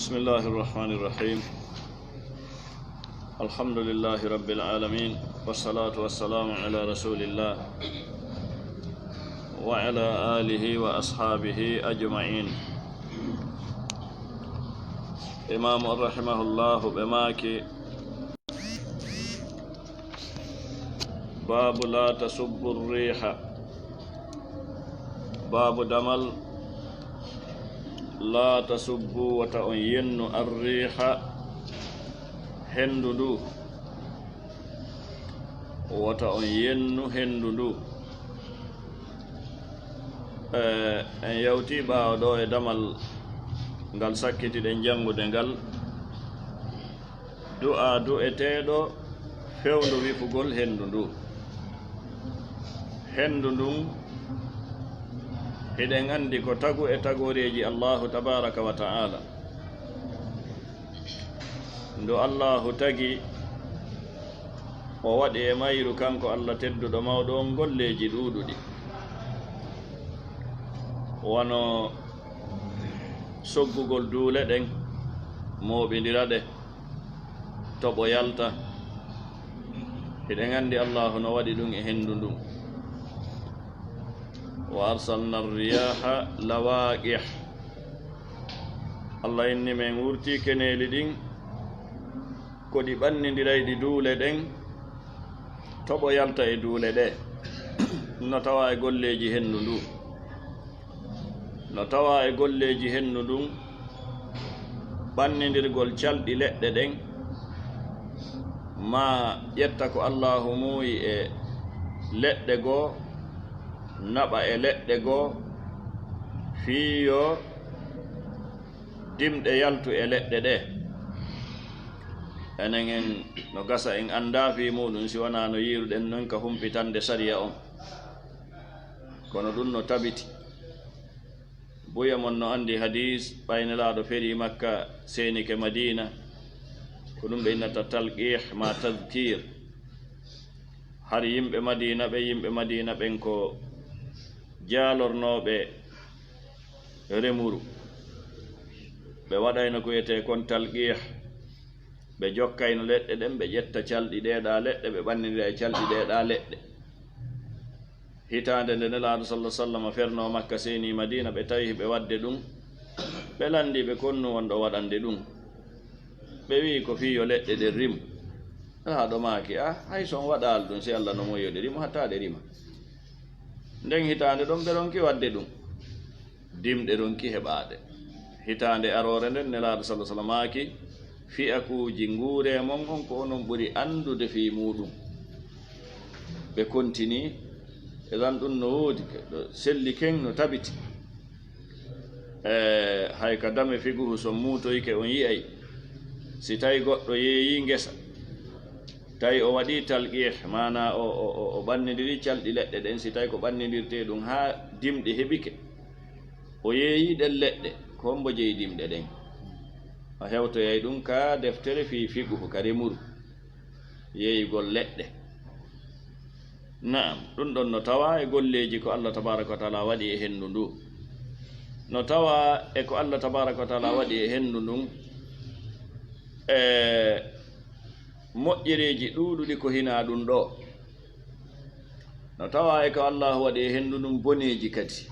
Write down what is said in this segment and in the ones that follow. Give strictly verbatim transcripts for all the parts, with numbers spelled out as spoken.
بسم الله الرحمن الرحيم. الحمد لله رب العالمين، والصلاة والسلام على رسول الله وعلى آله وأصحابه أجمعين. إمام رحمه الله بماكي باب لا تسبوا الريح. Baabu damal, "Laa tasubbu, wata on yennu, arriiha, henndu ndu. Wata on yennu henndu ndu." Eh, en yawti ɓaawo ɗo e damal ngal sakkitiɗen janngude ngal. Du'a du'eteeɗo fewndo wifugol henndu ndu. Henndu ndun, hiɗen anndi ko tagu e tagooreeji Allaahu tabaaraka wa ta'aala. Ndu Allaahu tagi, o waɗi e mayru kanko Allah tedduɗo mawɗo on golleeji ɗuuɗuɗi. Wano soggugol duule ɗen, mooɓindira ɗe, toɓo yalta. Hiɗen anndi Allaahu no waɗi ɗum e henndu ndun. "Wa arsalna riyaha lawaqih." Allah inni men wurti keneeli ɗin, ko ɗi ɓannindirayɗi duule ɗen, toɓo yalta e duule ɗe. No tawa e golleeji henndu ndu. No tawa e golleeji henndu ndun, ɓannindirgol calɗi leɗɗe ɗen, maa ƴetta ko Allaahu muuyi e leɗɗe goo, naɓa e leɗɗe goo, fii yo dimɗe yaltu e leɗɗe ɗe. Enen en no gasa en anndaa fii muuɗum si wanaa no yiiruɗen non ka humpitande sariya on. Kono ɗum no tabiti. Buya mon no anndi hadiis, ɓay Nelaaɗo ferii Makka, seenike Madiina, ko ɗum ɓe innata talqiih maa tadkiir. Hari yimɓe Madiina ɓe, yimɓe Madiina ɓen ko jaalornooɓe remuru. Ɓe waɗayno ko wiyetee kon talqiih. Ɓe jokkayno leɗɗe ɗen, ɓe ƴetta calɗi ɗee ɗaa leɗɗe, ɓe ɓannindira e calɗi ɗee ɗaa leɗɗe. Hitaande nde Nelaaɗo sallallahu sallam fernoo Makka, seenii Madiina, ɓe tawi ɓe waɗde ɗum. Ɓe lanndii ɓe, "Ko honɗum wonɗon waɗande ɗum?" Ɓe wi'i, "Ko fii yo leɗɗe ɗen rimu." Nelaaɗo maaki, "Ah, hay so on waɗaali ɗum, si Allah no muuyi yo ɗe rimu, hatta ɗe rima." Nden hitaande ɗon, ɓe ronki waɗde ɗum. Dimɗe ronki heɓaade. Hitaande aroore nden, Nelaaɗo sallallahu sallam maaki, "Fi'akuuji nguuree mon on, ko onon ɓuri anndude fii muuɗum." Ɓe kontinii, e lan ɗum no woodi, ɗo selli ken no tabiti. E, hay ka dame fiqhu, so muutoyke on yi'ay, si tawi goɗɗo yeeyii ngesa, tawi o waɗii talqiih, maanaa o, o, o, o ɓannindiri calɗi leɗɗe ɗen, si tawi ko ɓannindirtee ɗum haa dimɗe heɓike, o yeeyii ɗen leɗɗe, ko hombo jeyi dimɗe ɗen? O hewtoyay ɗum ka deftere fii fiqhu, ka remuru, yeeyugol leɗɗe. Na'am, ɗum ɗon no tawaa e golleeji ko Allah tabaaraka wa ta'aala waɗi e henndu ndu. No tawaa e ko Allah tabaaraka wa ta'aala waɗi e henndu ndun, e moƴƴereeji ɗuuɗuɗi ko hinaa ɗum ɗoo. No tawaa e ko Allaahu waɗi e henndu ndun boneeji kadi.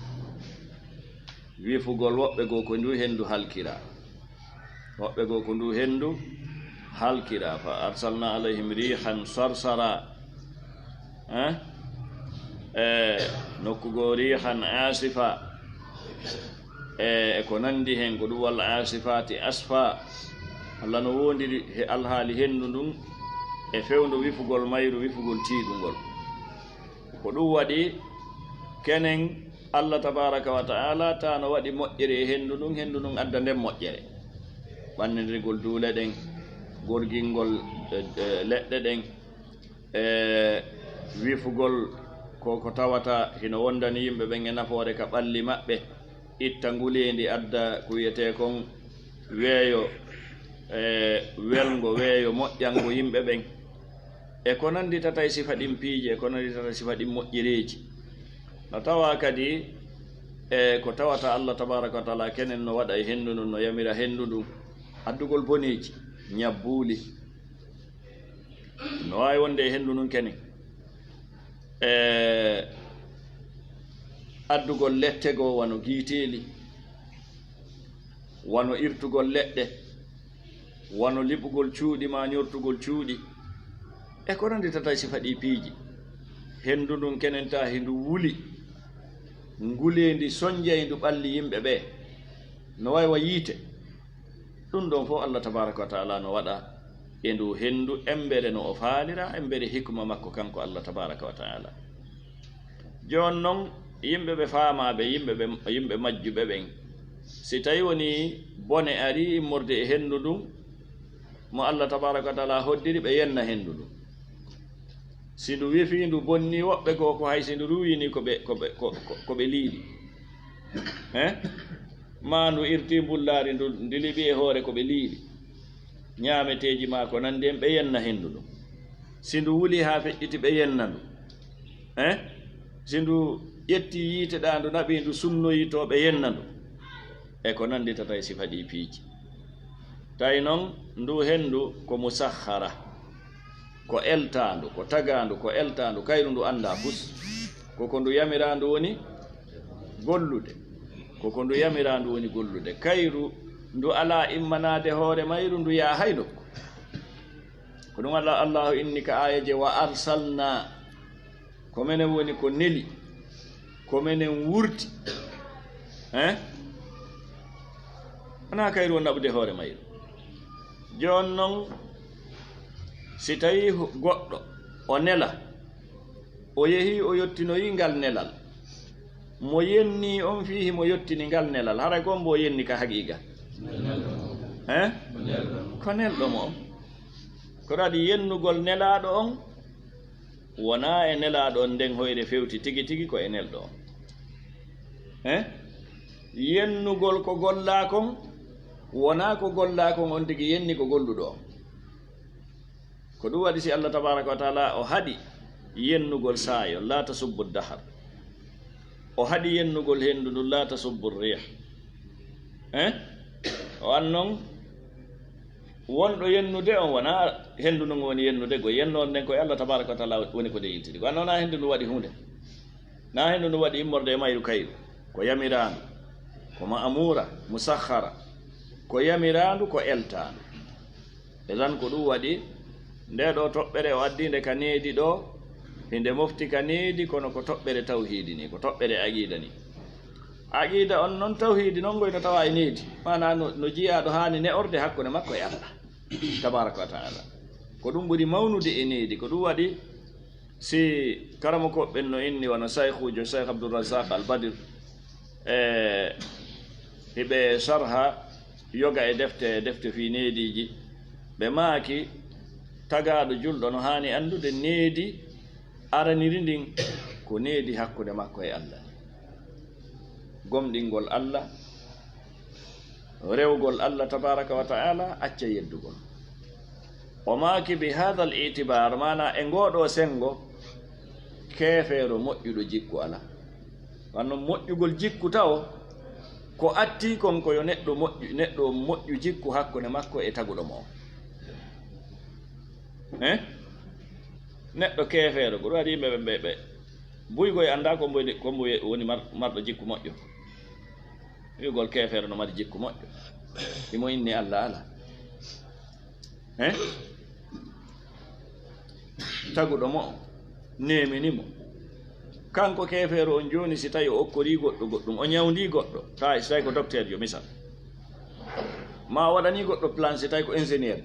Wifugol woɓɓe goo ko ndu henndu halkiraa. Woɓɓe goo ko ndu henndu halkiraa. "Fa arsalna alayhim rihan sarsara." Eh? E nokku goo rihan asifa. E, e ko nanndi hen, ko ɗum walla asifaati asfa. Allah no woondiri he alhaali henndu ndun e fewndo wifugol mayru, wifugol tiiɗungol. Ko ɗum waɗi kenen Allah tabaaraka wa ta'aala taa no waɗi moƴƴere e henndu ndun, henndu ndun adda nden moƴƴere. Ɓannindirgol duule ɗen, gorgingol, e, e, leɗɗe ɗen, e wifugol ko, ko tawata hino wondani yimɓe ɓen e nafoore ka ɓalli maɓɓe, itta nguleendi, adda ko wiyetee kon weeyo, e welngo, weeyo moƴƴango yimɓe ɓen. E ko nannditata e sifa ɗin piiji, e ko nannditata e sifa ɗin moƴƴereeji. No tawaa kadi e ko tawata Allah tabaaraka wa ta'aala kenen no waɗa e henndu ndun, no yamira henndu ndun. Addugol boneeji, ñabbuuli. No waawi wonde e henndu ndun kene. E addugol lette goo wano giiteeli, wano irtugol leɗɗe, wano liɓugol cuuɗi maa ñortugol cuuɗi. E ko nanndi tata e sifa ɗii piiji. Henndu ndun kenen taa hindu wuli, nguleendi sonjayndu ɓalli yimɓe ɓee. No waawi wa yiite. Ɗun ɗon fow Allah tabaaraka wa ta'ala no waɗa e ndu henndu embere no o faalira, embere hikma makko kanko Allah tabaaraka wa ta'ala. Jooni non, yimɓe ɓe faamaaɓe, yimɓe ɓe, yimɓe majjuɓe ɓen, si tawi woni bone arii immorde e henndu ndun, mo Allah tabaaraka wa ta'ala hoddiri, ɓe yenna henndu ndun. Si ndu wifii, ndu bonnii woɓɓe goo, ko hay si ndu ruuyinii ko ɓe, ko ɓe, ko, ko, ko ɓe liili. He? Maa ndu irtii mbullaari, ndu, ndi liɓi e hoore ko ɓe liili. Ñaameteeji maa ko nanndi en, ɓe yenna henndu ndun. Si ndu wulii haa feƴƴiti, ɓe yenna ndu. He? Si ndu ƴettii yiite ɗaa, ndu naɓii, ndu sunnoyii to, ɓe yenna ndu. E ko nanndi tata e sifa ɗii piiji. Tawi non, ndu henndu ko musahhara, ko eltaandu, ko tagaandu, ko eltaandu, kayru ndu anndaa fus. Ko ko ndu yamiraa ndu woni gollude. Ko ko ndu yamiraa ndu woni gollude. Kayru ndu alaa immanaade hoore mayru, ndu yaha hay nokku. Ko ɗun Allah, Allaahu inni ka aayeeje, "Wa arsalnaa." Ko menen woni ko neli, ko menen wurti. Hein? Wonaa kayru o naɓude hoore mayru. Jooni non, si tawii goɗɗo o nela, o yehii o yottinoyii ngal nelal, mo yennii on fii himo yottini ngal nelal, haray ko on mbo o yenni ka haqiiqa? Hein? Ko nelɗo mo on. Ko waɗi yennugol nelaaɗo on, wonaa e nelaaɗo on nden hoyre fewti tigi tigi, ko e nelɗo on. Hein? Yennugol ko gollaa kon, wonaa ko gollaa kon on tigi yenni ko golluɗo on. Ko ɗun waɗi si Allah tabaaraka wa ta'ala o haɗi yennugol saayo, "Laa tasubbu dahar." O haɗi yennugol henndu ndun, "Laa tasubbu riih." Hein? O an non, wonɗo yennude on wonaa henndu ndun woni yennude, go yennoor nden ko e Allah tabaaraka wa ta'ala woni ko nde yiltidi. Ko an wonaa henndu ndun waɗi huunde. Naa henndu ndun waɗi immorde e mayru kayru. Ko yamiraandu, ko ma'amuura, musahhara. Ko yamiraandu, ko eltaandu. Idan ko ɗun waɗi, ndee ɗoo toɓɓere o addii nde ka needi ɗoo, hinde mofti ka needi, kono ko toɓɓere tawhiidi nii, ko toɓɓere aqiida nii. Aqiida on non, tawhiidi non, ngoy no tawaa e needi. Maanaa no, no jiyaaɗo haani ne'orde hakkunde makko e Allah tabaaraka wa ta'ala. Ko ɗun ɓuri mawnude e needi. Ko ɗun waɗi, si karamokooɓe ɓen no inni, wano Shaykhuujo, Shaykh Abdurrazzaq Al Badir, e hiɓe sharha yoga e defte, defte fii neediiji, ɓe maaki, tagaaɗo julɗo no haani anndude needi araniri ndin ko needi hakkunde makko e Allah. Gomɗingol Allah, rewgol Allah tabaaraka wa ta'ala, acca yeddugol. O maaki, "Bi haadal itibaar," maanaa e ngoo ɗoo senngo, keefeero moƴƴuɗo jikku alaa. Wano moƴƴugol jikku tawo, ko attii kon ko yo neɗɗo moƴƴu, neɗɗo moƴƴu jikku hakkunde makko e taguɗo mo on. Eh? Neɗɗo keefeero, ko ɗun waɗi yimɓe ɓe, ɓe, ɓe buy koy anndaa ko mbo, ko mbo woni mar-, marɗo jikku moƴƴo. Wi'ugol keefeero no mari jikku moƴƴo. Himo inni Allah alaa. Eh? Taguɗo mo on, neemini mo. Kanko keefeero on jooni, si tawi o okkorii goɗɗo goɗɗun, o ñawndii goɗɗo, taa si tawi ko dokteerjo, misal, maa o waɗanii goɗɗo plan, si tawi ko ingénieur,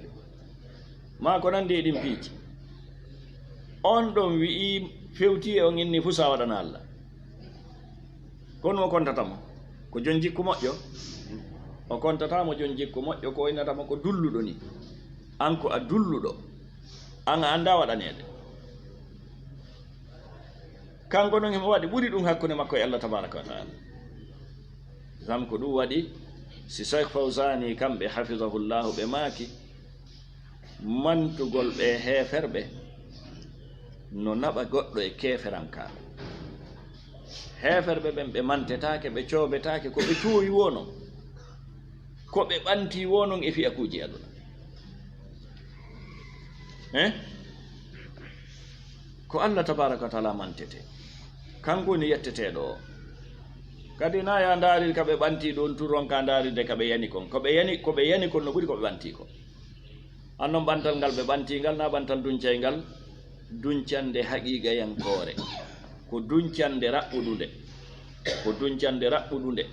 maa ko nanndi e ɗin piiji, on ɗon wi'ii, fewtii e on inni fuu, si a waɗana Allah. Ko honɗun o kontata mo? Ko jon jikku moƴƴo? O kontataa mo jon jikku moƴƴo, ko o innata mo ko dulluɗo nii. An ko a dulluɗo, an a anndaa waɗaneede. Kanko non himo waɗi ɓuri ɗun hakkunde makko e Allah tabaaraka wa ta'ala. Ngam ko ɗun waɗi, si Shaykh Fawzani kamɓe hafizahullahu ɓe maaki, mantugol ɓee heeferɓe no naɓa goɗɗo e keeferankaaku. Heeferɓe ɓen ɓe mantetaake, ɓe coobetaake, ko ɓe toowi woo non. Ko ɓe ɓanti wo non e fiyakuuji aduna. Eh? Ko Allah tabaraka wa taala mantete. Kanko woni yetteteeɗo o. Kadi na ya ndaariri ka ɓe ɓanti ɗon tu, ronka ndaarirde ka ɓe yani kon. Ko ɓe yani, ko ɓe yani kon no ɓuri ko ɓe ɓanti kon. Annon ɓantal ngal ɓe ɓanti ngal, na ɓantal duncay ngal, duncande haqiiqayankoore. Ko duncande raɓɓuɗunde. Ko duncande raɓɓuɗunde.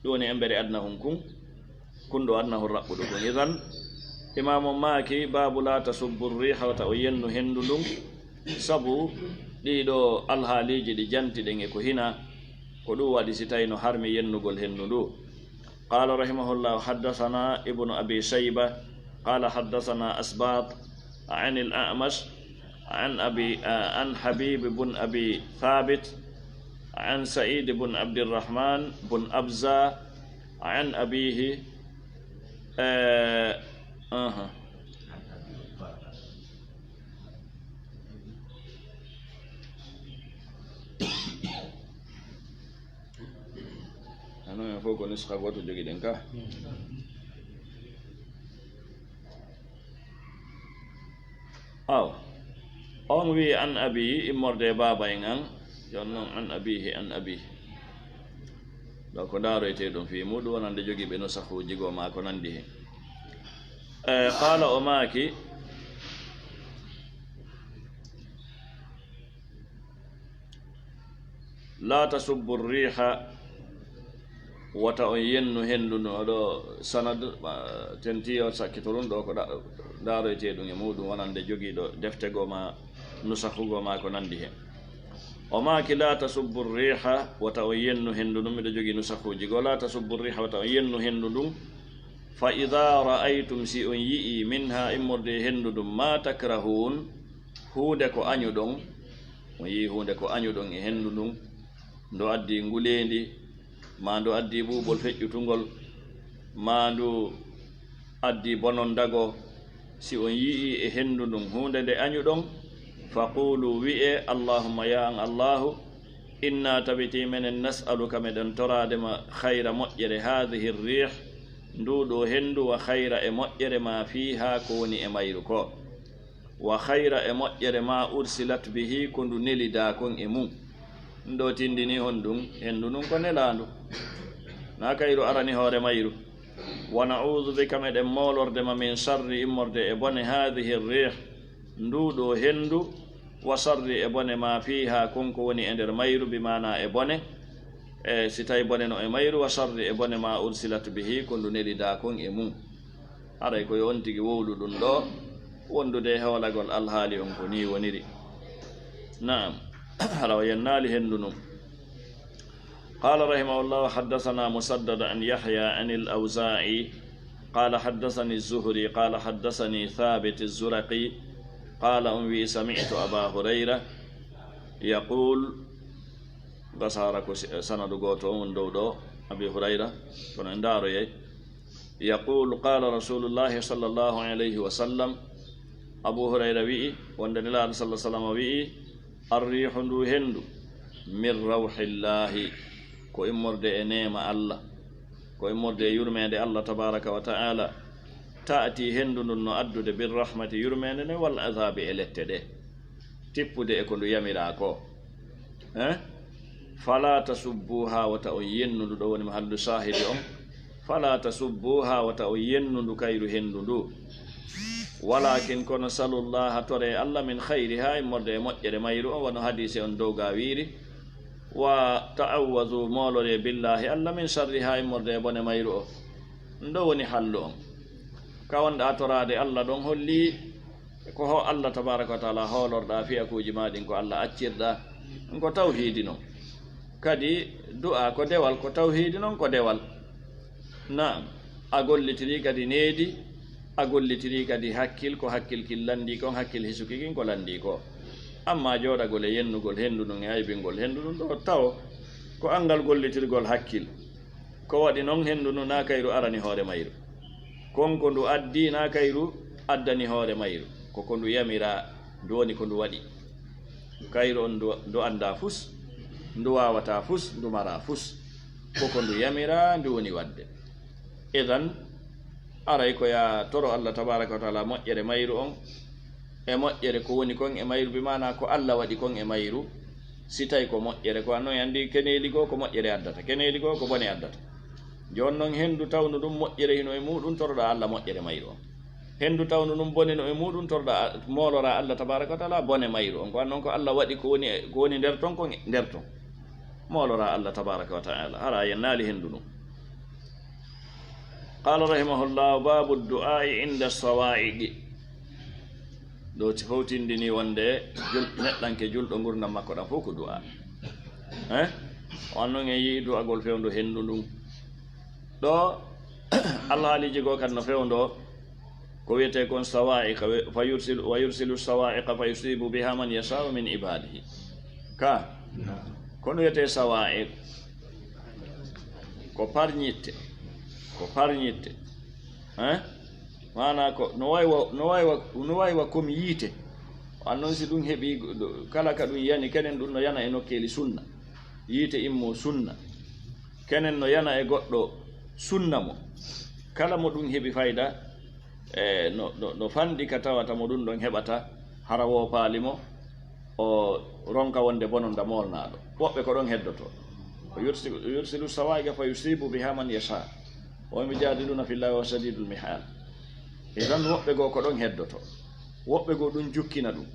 Ɗum woni embere aduna hun kun. Kun ɗo aduna hun raɓɓuɗo kun. Idan, Imaamu maaki, "Baabu laa tasubbu riiha," wata o yennu hendu ndun. Sabu ɗiɗo alhaaliiji ɗi janti ɗen e ko hina, ko ɗum waɗi si tawino harmi yennugol hendu ndu. قال رحمه الله: حدثنا ابن أبي شيبة قال حدثنا أسباط عن الأعمش عن أبي، آه، عن حبيب بن أبي ثابت عن سعيد بن عبد الرحمن بن أبزة عن أبيه، آه، أها. Hano men fof ko nuska gooto jogiɗen ka. Aw, on wi an abi, immorde e baaba en an, yon non an abihi, an abi. Donc, ko ndaroyte ɗum fii muɗum wonande jogiiɓe nusahuuji goo maa ko nandi hen. Eh, qaala o maaki, "Laa tasubbu riiha," wata on yennu hendu ndu. Oɗo sanad, ma, tenti o sakkito ɗum ɗo ko ɗa-, ndaroyte ɗum e muɗum wonande jogiiɗo defte goo ma nusahu goo ma ko nandi hen. O maaki, "Laa tasubbu riiha," wata on yennu hendu ndun. Miɗo jogii nusahuuji goo. "Laa tasubbu riiha," wata on yennu hendu ndun. "Fa idaa ra'aytum," si on yi'ii, "minha," immorde e hendu ndun, "maa takrahuun," huunde ko añuɗon, on yi'ii huunde ko añuɗon e hendu ndun, ndu addi nguleendi, maa ndu addi ɓuuɓol feƴƴutungol, maa ndu addi bonondago, si on yi'ii e hendu ndun huunde nde añuɗon, "fa quulu," wi'ee, "Allahumma, ya an Allahu, inna," tabiti menen, "nas'aluka," meɗen toraade ma, "khayra," moƴƴere, "haadihi riih," nduu ɗoo hendu, "wa khayra," e moƴƴere, "ma fiiha," ko woni e mayru ko. "Wa khayra," e moƴƴere, "ma ursilat bihi," ko ndu nelidaa kon e mum. Ɗum ɗo tindini honɗum? Hendu ndun ko nelaandu. Na kayru arani hoore mayru. "Wa na'udhu bika," meɗen moolorde ma, "min sharri," immorde e bone, "hadhihi rih," nduu ɗoo hendu, "wa sharri," e bone, "ma fiha," kon ko woni e nder mayru, bi maana e bone. E si tawi bone no e mayru, "wa sharri," e bone, "ma ursilat bihi," ko ndu nelidaa kon e mum. Haray ko yo on tigi wowlu ɗum ɗo, wondude e hoolagol alhaali on ko nii woniri. Naam, hara o yennaali henndu nun. قال رحمه الله: حدثنا مسدد عن يحيى عن الأوزاعي قال حدثني الزهري قال حدثني ثابت الزرقي قال، on wi'i, سمعت أبا هريرة يقول، Gasa hara ko si-, sanadu gooto on woni dow ɗo, Abi Hurayra, kono en ndaaroyay. Yaqulu, qala Rasulullahi sallallahu alayhi wa sallam, Abu Hurayra wi'i, wonde Nelaaɗo sallallahu alayhi wa sallam wi'i, "Arriihu," ndu henndu, "min rawhillahi," ko immorde e neema Allah, ko immorde e yurmeende Allah tabaraka wa ta'ala. "Ta'ti," henndu ndun no addude, "birrahmati," yurmeende nden, "wal azabi," e lette ɗe, tippude e ko ndu yamiraa ko. Eh? "Fala tasubbuha," wata on yennu ndu, ɗo woni mahallu shahidi on. "Fala tasubbuha," wata on yennu ndu kayru henndu ndu. "Walakin," kono, "salullaha," tore Allah, "min khayriha," immorde e moƴƴere mayru on, wano hadiise on dow ga wiiri. "Wa ta'awwazu," moolore, "billahi," Allah, "min sharriha," immorde e bone mayru o. Ɗum ɗo woni hallu on. Ka wonɗa toraade Allah ɗon holli ko ho Allah tabaraka wa taala hoolorɗa, fiyakuuji ma ɗin ko Allah accirɗa. Ɗum ko tawhiidi non. Kadi du'a ko dewal, ko tawhiidi non ko dewal. Naam, a gollitiri kadi needi, a gollitiri kadi hakkil, ko hakkil kin lanndi kon, hakkil hisuki kin ko lanndi ko. Amma jooɗagol e yennugol henndu ndun e aybingol henndu ndun ɗo tawo ko anngal gollitirgol hakkil. Ko waɗi non henndu ndu na kayru arani hoore mayru. Kon ko ndu addi na kayru addani hoore mayru. Ko ko ndu yamira, ndu woni ko ndu waɗi. Kayru on ndu, ndu annda fus, ndu waawata fus, ndu mara fus. Ko ko ndu yamira, ndu woni waɗde. Idan, aray ko ya toro Allah tabaraka wa taala moƴƴere mayru on, e moƴƴere ko woni kon e mayru, bi maana ko Allah waɗi kon e mayru. Si tawi ko moƴƴere, ko annon anndi keneeli goo ko moƴƴere addata, keneeli goo ko bone addata. Jooni non, henndu tawnu ɗum moƴƴere hino e muuɗum, toroɗaa Allah moƴƴere mayru on. Henndu tawnu ɗum bone no e muuɗum, toroɗaa, mooloraa Allah tabaraka wa taala bone mayru on. Ko annon ko Allah waɗi ko woni e, ko woni nder ton kon e nder ton. Mooloraa Allah tabaraka wa taala, hara a yennaali henndu ndun. Qala rahimahullah, babu du'a'i inda sawa'iqi. Ɗo ti fowtindini wonde jul-, neɗɗanke julɗo ngurndan makko ɗan fof ko du'a. Hein? O annon en yi'i du'agol fewndo henndu ndun. Ɗo, Allah haaliji goo kadi no fewndo ko wiyetee kon sawa'iqa, we-, fa yursilu, wa yursilu sawa'iqa fa yusibu biha man yasha'u min ibadihi. Ka? Ko no wiyetee sawa'iq? Ko parñitte. Ko parñitte. Hein? Maanaa ko no wayi wa, no wayi wa, no wayi wa comme yiite. Annon si ɗum heɓi, kala ka ɗum yani, kenen ɗum no yana e nokkeeli sunna. Yiite immo sunna. Kenen no yana e goɗɗo sunna mo. Kala mo ɗum heɓi fayda, e, no, no, no fanɗi ka tawata mo ɗum ɗon heɓata, hara woopaali mo, o ronka wonde bononda moolnaaɗo. Woɓɓe ko ɗon heddoto. O yursi-, yursilu sawaa'iqa fa yusibu biha man yasha. Wa hum yujadiluna fillahi wa shadidul mihal. Idan woɓɓe goo ko ɗon heddoto. Woɓɓe goo ɗum jukkina ɗum.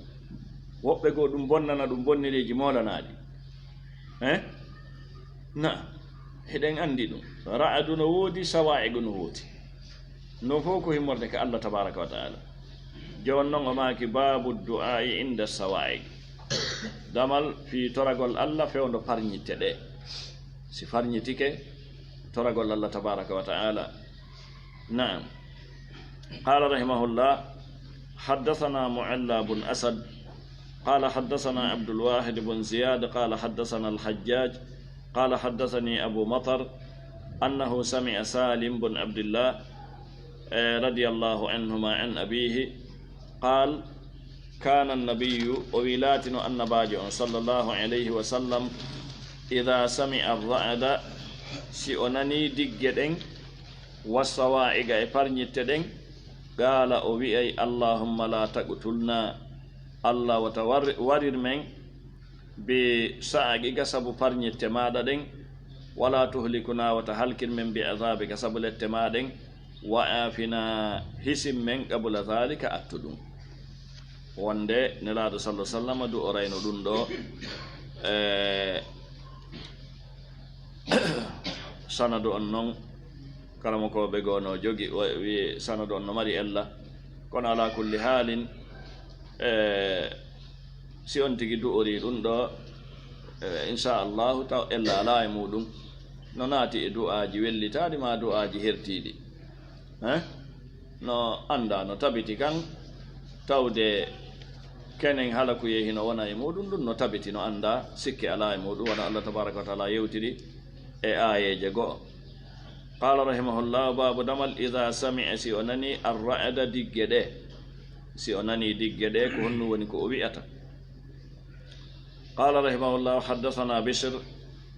Woɓɓe goo ɗum bonnana ɗum bonnireeji moolanaaɗi. Eh? Na, hiɗen anndi ɗum. Ra'adu no woodi, sawaa'iqu no woodi. No fof ko himmorde ka Allah tabaraka wa ta'ala. Jooni non o maaki, babu du'a'i inda sawaa'iq. Damal fii toragol Allah fewndo parñitte ɗe. Si farñitike, toragol Allah tabaraka wa ta'ala. Naam. Qala rahimahullah, haddathana Mu'alla bun Asad, qala haddathana Abdul Wahid bun Ziyad, qala haddathana Al-Hajjaj, qala haddathani Abu Matar, annahu sami'a Salim bun Abdillah, eh, radiyallahu anhuma an abihi, qal, kana annabiyyu, o wi laatino annabaajo on, sallallahu alayhi wa sallam, idha sami'a ar-ra'da, si o nani digge ɗen, wa sawaa'iqa e parñitte ɗen, qaala o wi'ay, allahumma la taqtulna, Allah wata war-, warir men, bi saa'iqika sabu parñitte maaɗa ɗen, wala tuhlikuna wata halkir men bi azaabika sabu lette maa ɗen, wa aafina hisin men qabla dhaalika attu ɗum. Wonde Nelaaɗo sallallahu alaihi wasallam du o rayno ɗum ɗo, e, sanadu on non, karamokooɓe goo no jogi, o wi'i sanadu on no mari ella. Kono ala kulli haalin, e, si on tigi du'ori ɗum ɗo, e, insha Allahu, taw ella alaa e muɗum. No naati e du'aaji wellitaaɗi maa du'aaji hertiiɗi. Eh? No anndaa, no tabiti kan, tawde kenen halakuyee hino wona e muɗum, ɗum no tabiti, no anndaa, sikke alaa e muɗum, wano Allah tabaraka wa taala yewtiri e aayeeje go'o. Qala rahimahullah, babu damal, idha sami'a, si o nani, ar-ra'da, digge ɗe. Si o nani digge ɗe, ko honɗum woni ko o wi'ata? قال رحمه الله: حدثنا بشر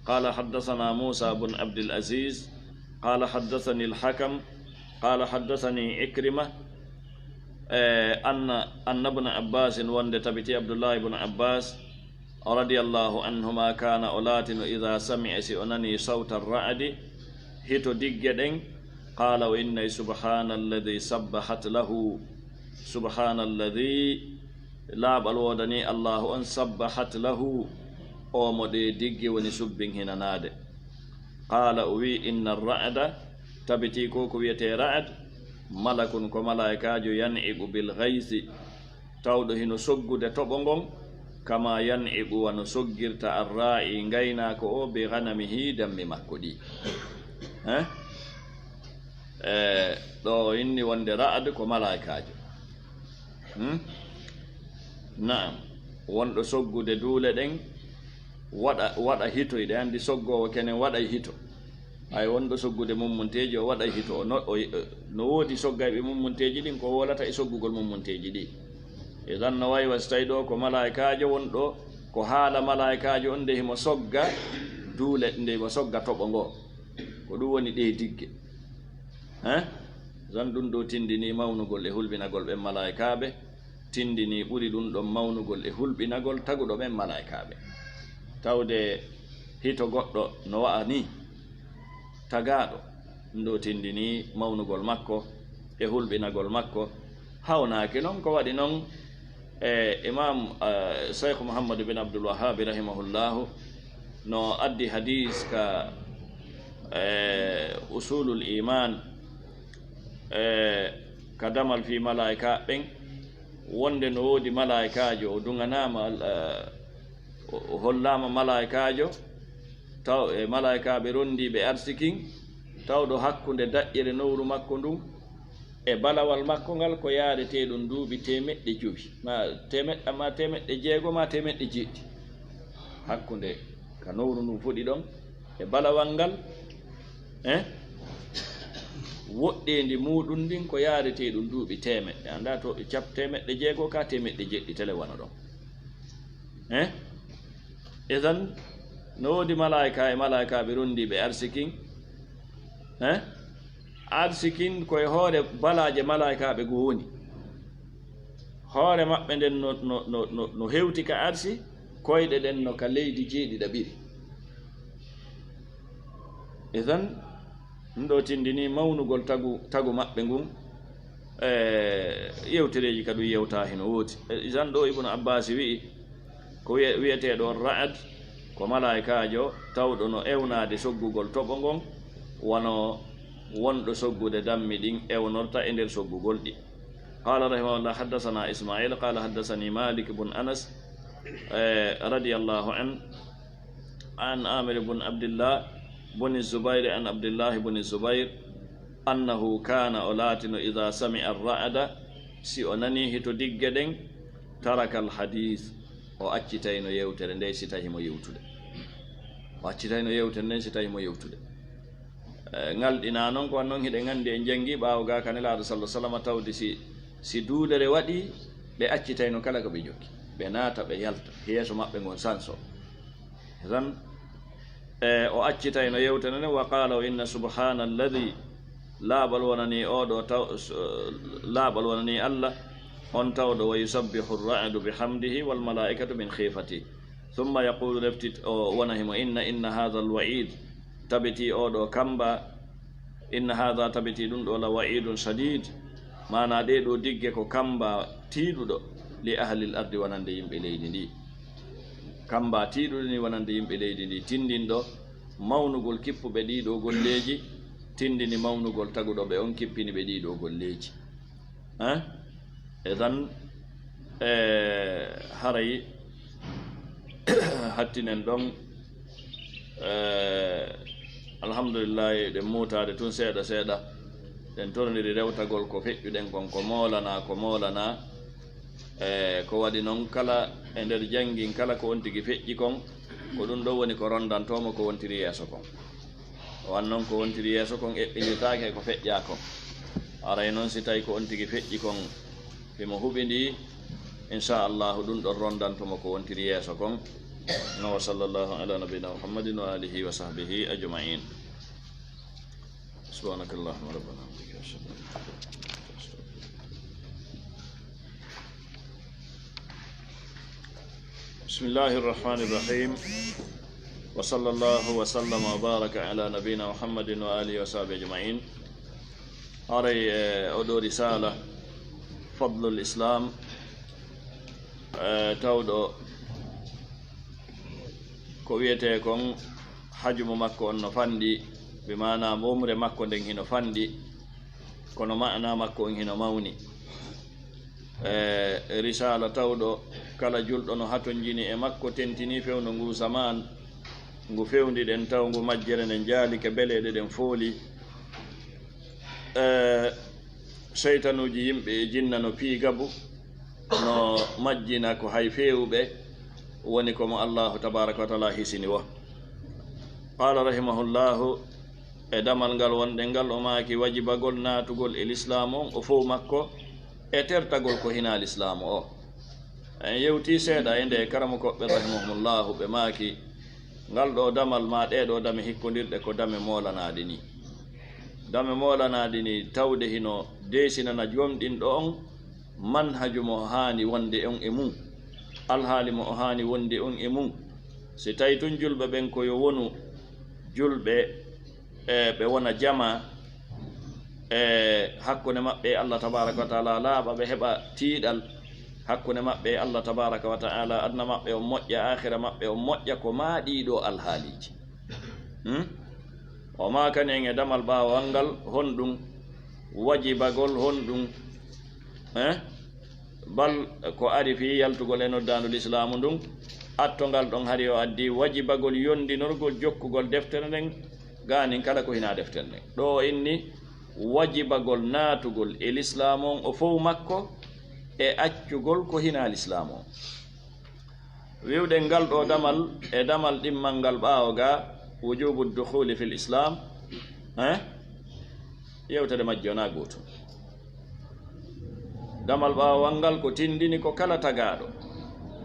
قال حدثنا موسى بن عبد العزيز قال حدثني الحكم قال حدثني عكرمة، eh, أن، أن ابن عباس، wonde tabiti Abdullahi ibn Abbas, رضي الله عنهما، كان، o laatino, إذا سمع، si o nani, صوت الرعد، hito digge ɗen, قال، o innay, سبحان الذي سبحت له، سبحان الذي، laaɓal woodanii Allaahu on, sabbahat lahu, o mo ɗee digge woni subbin hinanaade. Qaala, o wi'i, inna ra'da, tabitii ko ko wi'etee ra'd, malakun, ko malaa'ikaajo, yan'iqu bil ghaysi, tawɗo hino soggude toɓo ngon, kama yan'iqu, wano soggirta arraa'i, ngaynaako o, bi ghanamihi, dammi makko ɗi. Eh? Eh, ɗo o inni wonde ra'd ko malaa'ikaajo. Hmm? Na'am. Wonɗo soggude duule ɗen, waɗa, waɗa hito, hiɗen anndi soggoowo kenen waɗay hito. Hay wonɗo soggude mummunteeji, o waɗay hito. O no, o, no woodi soggayɓe mummunteeji ɗin, ko wolata e soggugol mummunteeji ɗi. Idan no wayi wa si tawi ɗo ko malaa'ikaajo wonɗo, ko haala malaa'ikaajo on nde himo sogga duule, nde himo sogga toɓo ngo. Ko ɗum woni ɗee digge. Hein? Zan ɗum ɗo tindini mawnugol e hulɓinagol ɓen malaa'ikaaɓe, tindini ɓuri ɗum ɗon mawnugol e hulɓinagol taguɗo ɓen malaa'ikaaɓe. Tawde hito goɗɗo no wa'a ni, tagaaɗo, ɗum ɗo tindini mawnugol makko e hulɓinagol makko. Hawnaaki non ko waɗi non, e Imam, eh, Cheikh Muhammad bin Abdul Wahhab rahimahullahu no addi hadis ka, eh, Usulul Iman, eh, ka damal fi malaa'ika ɓen, wonde no woodi malaa'ikaajo, o duŋanaama, eh, o, o hollaama malaa'ikaajo, taw e malaa'ikaaɓe rondiiɓe arsikin, tawɗo hakkunde daƴƴere nowru makko ndun e balawal makko ngal ko yaaretee ɗum duuɓi teemeɗɗe jowi, ma teemeɗɗe, ma teemeɗɗe jeego, ma teemeɗɗe jeeɗiɗi. Hakkunde ka nowru ndun fuɗi ɗon e balawal ngal, eh? Woɗɗeendi muuɗum ndin ko yaaretee ɗum duuɓi teemeɗɗe. Anndaa to cap-, teemeɗɗe jeego ka teemeɗɗe jeeɗiɗi tele wano ɗon. Eh? Idan, no woodi malaa'ika e malaa'ikaaɓe rondiiɓe arsikin. Eh? Arsikin ko e hoore balaaje malaa'ikaaɓe goo woni. Hoore maɓɓe nden no, no, no, no, no hewti ka arsi, koyɗe ɗen no ka leydi jeeɗiɗaɓiri. Idan, ɗum ɗo tindini mawnugol tagu, tagu maɓɓe ngun, e yewtereeji ka ɗum yewta hino woodi. E, idan ɗo Ibnu Abbas wi'i, ko wiye-, wiyeteeɗo on Ra'ad, ko malaa'ikaajo tawɗo no ewnaade soggugol toɓo ngon, wano wonɗo soggude dammi ɗin ewnorta e nder soggugol ɗi. قال رحمه الله: حدثنا إسماعيل قال حدثني مالك بن أنس، eh, رضي الله عنه، عن عامر بن عبد الله بن الزبير عن عبد الله بن الزبير أنه كان، o laatino, إذا سمع الرعد، si o nanii hito digge ɗen, ترك الحديث، o accitayno yewtere nde si tawi himo yewtude. O accitayno yewtere nden si tawi himo yewtude. Eh, ngal ɗina non ko non hiɗen anndi en janngi ɓaawo ga ka Nelaaɗo sallallahu alaihi wasallam tawde si, si duulere waɗi, ɓe accitayno kala ko ɓe jokki. Ɓe naata, ɓe yalta. Yeeso maɓɓe ngon sanso. Tan, eh, o accitayno yewtere nden, وقال: إن سبحان الذي، laaɓal wonani oɗo taw-, s-, laaɓal wonani Allah, on tawɗo, ويسبح الرعد بحمده والملائكة من خيفته. ثم يقول، refti o wona himo inna: إن هذا الوعيد، tabiti oɗo kamba, إن هذا، tabiti ɗum ɗo, لوعيد شديد، maana ɗee ɗo digge ko kamba tiiɗuɗo, لأهل الأرض، wonande yimɓe leydi ndi. Kamba tiiɗuɗo ni wonande yimɓe leydi ndi, tindinɗo mawnugol kippuɓe ɗii ɗo golleeji, tindini mawnugol taguɗo ɓe on kippini ɓe ɗii ɗo golleeji. Hein? Idan, eh, haray hattinen ɗon, eh, alhamdulillahi, ɗen muutaade tun seeɗa seeɗa, ɗen torondiri rewtagol ko feƴƴuɗen kon, ko moolana, ko moolana, eh, ko waɗi non kala e nder janngin kala ko on tigi feƴƴi kon, ko ɗum ɗo woni ko rondantoomo ko wontiri yeeso kon. O an non ko wontiri yeeso kon eɓɓinirtaake e ko feƴƴaa kon. Aray non si tawi ko on tigi feƴƴi kon himo huɓindii, insha Allahu ɗum ɗon rondanto mo ko wontiri yeeso kon. No, wa sallallahu ala nabiyina Muhammadin wa alihi wa sahbihi ajma'in. سبحانك اللهم ربنا وبحمدك، أشهد أن لا إله إلا أنت، أستغفرك. بسم الله الرحمن الرحيم. وصلى الله وسلم وبارك على نبينا محمد وآله وصحبه أجمعين. Haray, eh, oɗo risala, Fadlul Islam, eh, tawɗo ko wiyetee kon hajumu makko on no fanɗi, bi maana umre makko nden hino fanɗi, kono maana makko on hino mawni. E risala tawɗo kala julɗo no hatonjini e makko, tentini fewndo ngu zaman ngu fewndi ɗen, taw ngu majjere nden jaalike beleeɗe ɗen fooli. E seytanuuji yimɓe e jinna no pii gabu, no majjina ko hay feewuɓe woni ko mo Allahu tabaraka wa taala hisini wo. Qala rahimahullahu, e damal ngal wonɗen ngal, o maaki wajibagol naatugol e lislaamu on, o fow makko, e tertagol ko hinaa lislaamu o. En yewtii seeɗa e nde karamokooɓe rahimahumullahu, ɓe maaki ngal ɗo damal maa ɗee ɗo dame hikkondirɗe ko dame moolanaaɗe nii. Dame moolanaade ni tawde hino deesinana gomɗinɗo on manhaju mo o haani wonde on e mum, alhaali mo o haani wonde on e mum. Si tawi tun julɓe ɓen ko yo wonu julɓe, e ɓe wona jamaa, e hakkunde maɓɓe e Allah tabaaraka wa taala laaɓa, ɓe heɓa tiiɗal hakkunde maɓɓe e Allah tabaaraka wa taala, aduna maɓɓe on moƴƴa, aakhira maɓɓe on moƴƴa, ko maa ɗii ɗoo alhaaliiji. Hmm? O maakani en e damal ɓaawal ngal honɗum, wajibagol honɗum, eh? Bal ko ari fii yaltugol e noddaandu lislaamu ndun, atto ngal ɗon hari o addi wajibagol yondinorgol jokkugol deftere nden, gaanin kala ko hinaa deftere nden. Ɗoo o inni wajibagol naatugol e lislaamu on o fow makko e accugol ko hinaa lislaamu on. Wi'uɗen ngal ɗoo damal e damal ɗimmal ngal ɓaawo ga, wujubu dukhuli fil islam, eh? Yewtere majje wonaa gootum. Damal ɓaawal ngal ko tindini ko kala tagaaɗo,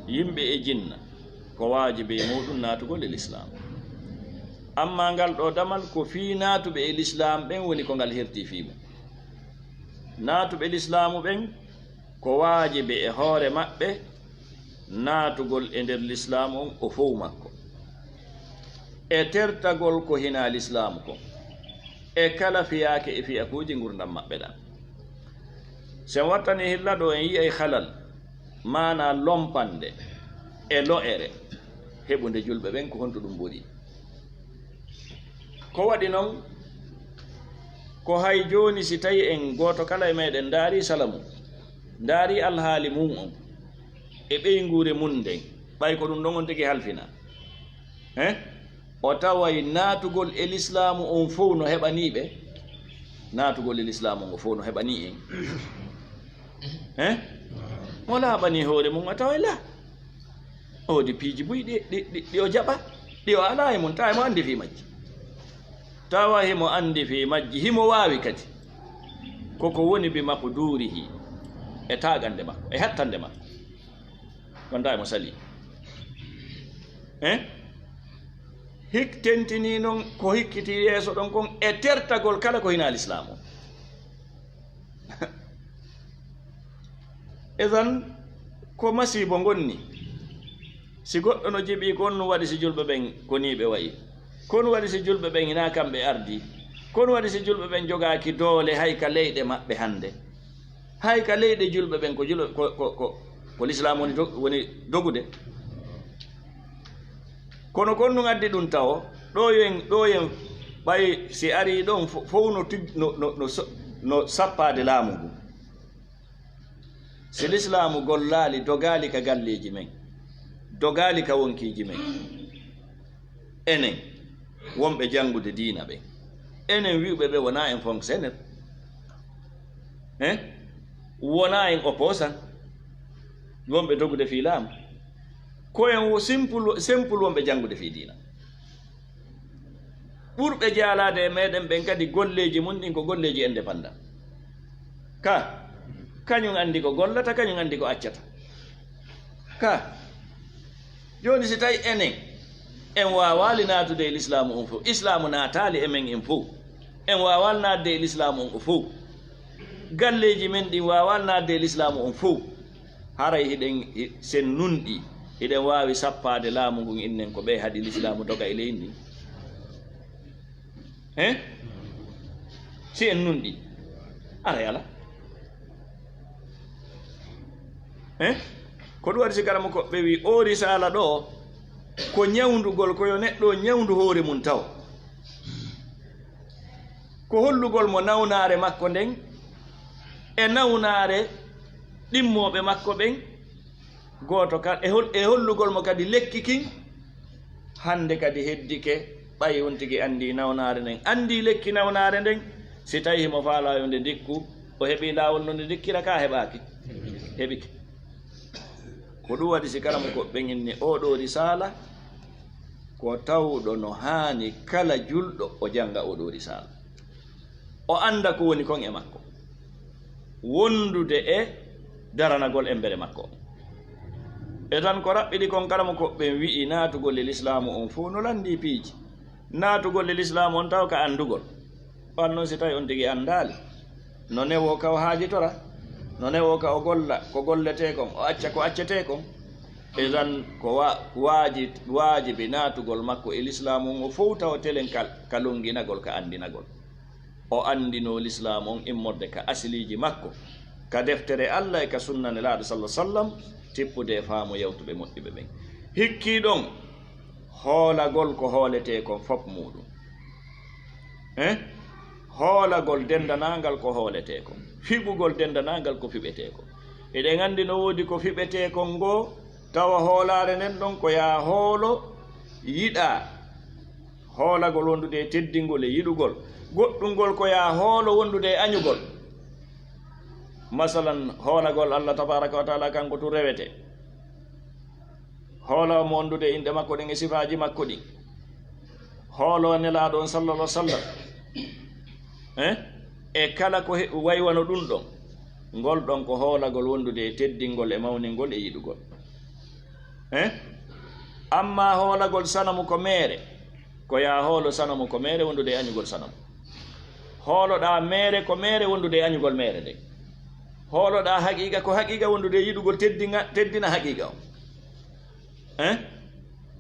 yimɓe e jinna, ko waajibi e muuɗum naatugol e lislaam. Ammaa ngal ɗoo damal ko fii naatuɓe e lislaam ɓen woni ko ngal hertii fii mum. Naatuɓe lislaamu ɓen ko waajibi e hoore maɓɓe naatugol e nder lislaamu on o fow makko, e tertagol ko hinaa lislaamu kon, e kala fiyaake e fiyakuuji ngurndan maɓɓe ɗan. Si en wattanii hilla ɗoo, en yi'ay halal, maanaa lompande e lo'ere heɓunde julɓe ɓen, ko honto ɗum ɓuri? Ko waɗi non, ko hay jooni si tawi en gooto kala e meɗen ndaari sala mum, ndaari alhaali mum on e ɓeynguure mum nden, ɓay ko ɗum ɗon on tigi halfina. He? O taway naatugol e lislaamu on fow no heɓanii ɓe? Naatugol e lislaamu on fow no heɓanii en? He? Mo laaɓanii hoore mum, a taway la. O woodi piiji buy ɗi, ɗi, ɗi, ɗi o jaɓa, ɗi o alaa e mum, tawa himo anndi fii majji. Tawa himo anndi fii majji, himo waawi kadi. Ko ko woni bi maqduurihi, e taagande makko, e hattande makko. Wontaa himo salii. Eh? Hik tentinii non ko hikkitii yeeso ɗon kon e tertagol kala ko hinaa lislaamu. Idan, ko masiibo ngonni. Si goɗɗo no jiɓii, ko honɗum waɗi si julɓe ɓen ko nii ɓe wa'i? Ko honɗum waɗi si julɓe ɓen hinaa kamɓe ardii? Ko honɗum waɗi si julɓe ɓen jogaaki doole hay ka leyɗe maɓɓe hannde? Hay ka leyɗe julɓe ɓen ko julɓe, ko, ko, ko, ko lislaamu woni do-, woni dogude. Kono kon ɗum addi ɗum tawo, ɗo yen, ɗo yen, ɓay si arii ɗon fo-, fow no tig-, no, no, no so-, no sappaade laamu ngun. Si lislaamu gollaali, dogaali ka galleeji men, dogaali ka wonkiiji men, enen wonɓe janngude diina ɓen, enen wi'uɓe ɓe wonaa en fonctionnaire, eh? Wonaa en opposant, wonɓe dogude fii laamu. Ko en wo-, simple, simple wonɓe janngude fii diina. Ɓurɓe jaalaade e meɗen ɓen kadi, golleeji mun ɗin ko golleeji indépendant. Ka, kañum anndi ko gollata, kañum anndi ko accata. Ka, jooni si tawi enen en waawaali naatude e lislaamu on fow, islaamu naataali e men en fow, en waawaali naatde e lislaamu on o fow, galleeji men ɗin waawaali naatde e lislaamu on fow, haray hiɗen, hi-, sen nunɗi, hiɗen waawi sappaade laamu ngun, innen ko ɓe haɗi lislaamu doga e leydi ndin? He? Si en nunɗi, aray alaa. He? Ko ɗum waɗi si karamokooɓe ɓe wi'i, oo risaala ɗoo ko ñawndugol, ko yo neɗɗo ñawndu hoore mum taw. Ko hollugol mo nawnaare makko nden, e nawnaare ɗimmooɓe makko ɓen, gooto ka-, e hol-, e hollugol mo kadi lekki kin. Hannde kadi heddike, ɓay on tigi anndi nawnaare nden, anndi lekki nawnaare nden, si tawi himo faalaa yo nde ndikku, o heɓii laawol no nde ndikkira, ka heɓaaki? Heɓike. Ko ɗum waɗi si karamokooɓe ɓen inni oo ɗoo risaala, ko tawɗo no haani kala julɗo o jannga oo ɗoo risaala, o annda ko woni kon e makko, wondude e daranagol embere makko. E tan ko raɓɓiɗi kon, karamokooɓe ɓen wi'i naatugol e lislaamu on fow no lanndii piiji. Naatugol e lislaamu on taw ka anndugol. Wan noon si tawi on tigi anndaali, no newoo ka o haajitora, no newoo ka o golla ko golletee kon, o acca ko accetee kon. Idan ko wa-, waaji-, waajibi naatugol makko e lislaamu on, o fowta o telen ka, ka lonnginagol, ka anndinagol. O anndinoo lislaamu on immorde ka asiliiji makko, ka deftere Alla e ka sunna Nelaaɗo sallallaahu alayhi wa sallam, tippude e faamu yawtuɓe moƴƴuɓe ɓen. Hikkii ɗon, hoolagol ko hooletee kon fof muuɗum. Eh? Hoolagol denndanaangal ko hooletee kon, fiɓugol denndanaangal ko fiɓetee kon. Eɗen anndi no woodi ko fiɓetee kon ngoo, tawa hoolaare nden ɗon ko yaa hoolo yiɗaa, hoolagol wondude e teddingol e yiɗugol. Goɗɗungol ko yaa hoolo wondude e añugol. Masalan, hoolagol Allah tabaaraka wa taala kanko tun rewete. Hoolo mo wondude e inɗe makko ɗen e sifaaji makko ɗin. Hoolo Nelaaɗo on sallallaahu alayhi wa sallam. Eh? E kala ko he-, waywano ɗum ɗon. Ngol ɗon ko hoolagol wondude e teddingol e mawningol e yiɗugol. Eh? Amma hoolagol sanamu ko meere, ko yaa hoolo sanamu ko meere wondude e añugol sanamu. Hooloɗaa meere ko meere wondude e añugol meere nden. Hooloɗaa haqiiqa ko haqiiqa wondude e yiɗugol teddina, teddina haqiiqa on. Eh?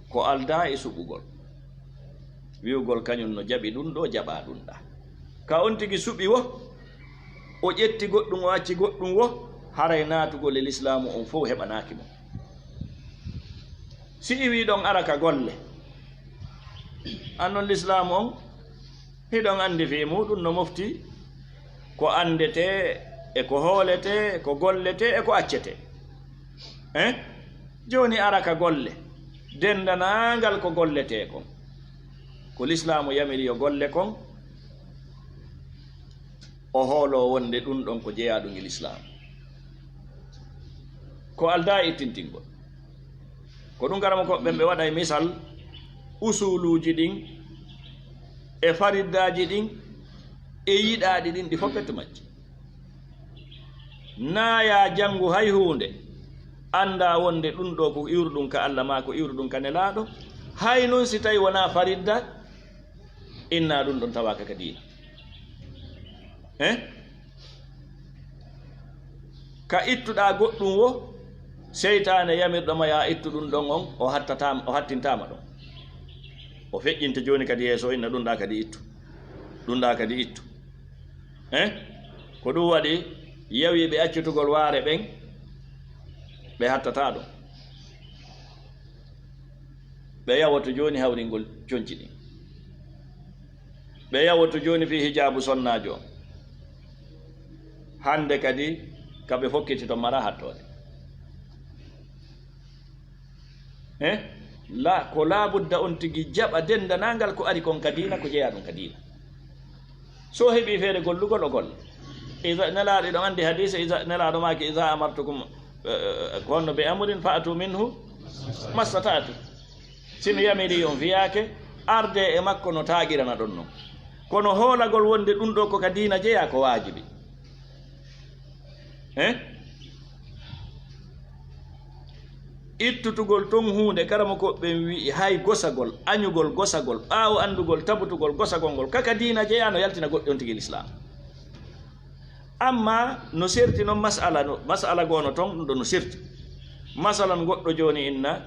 Ko aldaa e suɓugol. Wi'ugol kañum no jaɓi ɗum ɗoo, jaɓaa ɗum ɗaa. Ka on tigi suɓi wo, o ƴetti goɗɗum, o acci goɗɗum wo, haray naatugol e lislaamu on fow heɓanaaki mo. Si iwii ɗon ara ka golle, annon lislaamu on, hiɗon anndi fii muuɗum no mofti ko anndetee, e ko hooletee, e ko golletee, e ko accetee. Eh? Jooni ara ka golle, denndanaangal ko golletee kon. Ko lislaamu yamiri yo golle kon, o hooloo wonde ɗum ɗon ko jeyaaɗum e lislaamu. Ko aldaa e ittintingol. Ko ɗum karamokooɓe ɓen ɓe waɗay misal usuluuji ɗin e fariddaaji ɗin e yiɗaaɗi ɗin, ɗi fof pette majji. Naa yaa janngu hay huunde, anndaa wonde ɗum ɗoo ko iwruɗum ka Alla maa ko iwruɗum ka Nelaaɗo, hay non si tawi wonaa faridda, innaa ɗum ɗon tawaaka ka diina. Eh? Ka ittuɗaa goɗɗum wo, seytaane yamirɗo ma yaa ittu ɗum ɗon on, o hattataama, o hattintaama ɗon. O feƴƴinta jooni kadi yeeso, o inna ɗum ɗaa kadi ittu. Ɗum ɗaa kadi ittu. Eh? Ko ɗum waɗi yawiiɓe accitugol waare ɓen, ɓe hattataa ɗum. Ɓe yawoto jooni hawringol conci ɗin. Ɓe yawoto jooni fii hijaabu sonnaajo on. Hannde kadi ka ɓe fokkiti ton maraa hattoode. Eh? La, ko laabudda on tigi jaɓa denndanaangal ko ari kon ka diina, ko jeyaa ɗum ka diina. So heɓii feere gollugol, o golla. Iza, Nelaaɗo, eɗon anndi hadiise, iza, Nelaaɗo maaki, "Iza amartukum, eh, eh, ko honno, bi amrin fa'tu minhu mastata'tu." Si mi yamirii on fiyaake, ardee e makko no taaƴiranaɗon non. Kono hoolagol wonde ɗum ɗoo ko ka diina jeyaa, ko waajibi. Eh? Ittutugol ton huunde, karamokooɓe ɓen wi'i, hay gosagol, añugol gosagol, ɓaawo anndugol tabutugol gosagol ngol, ka ka diina jeyaa, no yaltina goɗɗo on tigi lislaam. Amma no serti non mas'ala, no, mas'ala goo no ton, ɗum ɗon no serti. Masalan, goɗɗo jooni inna,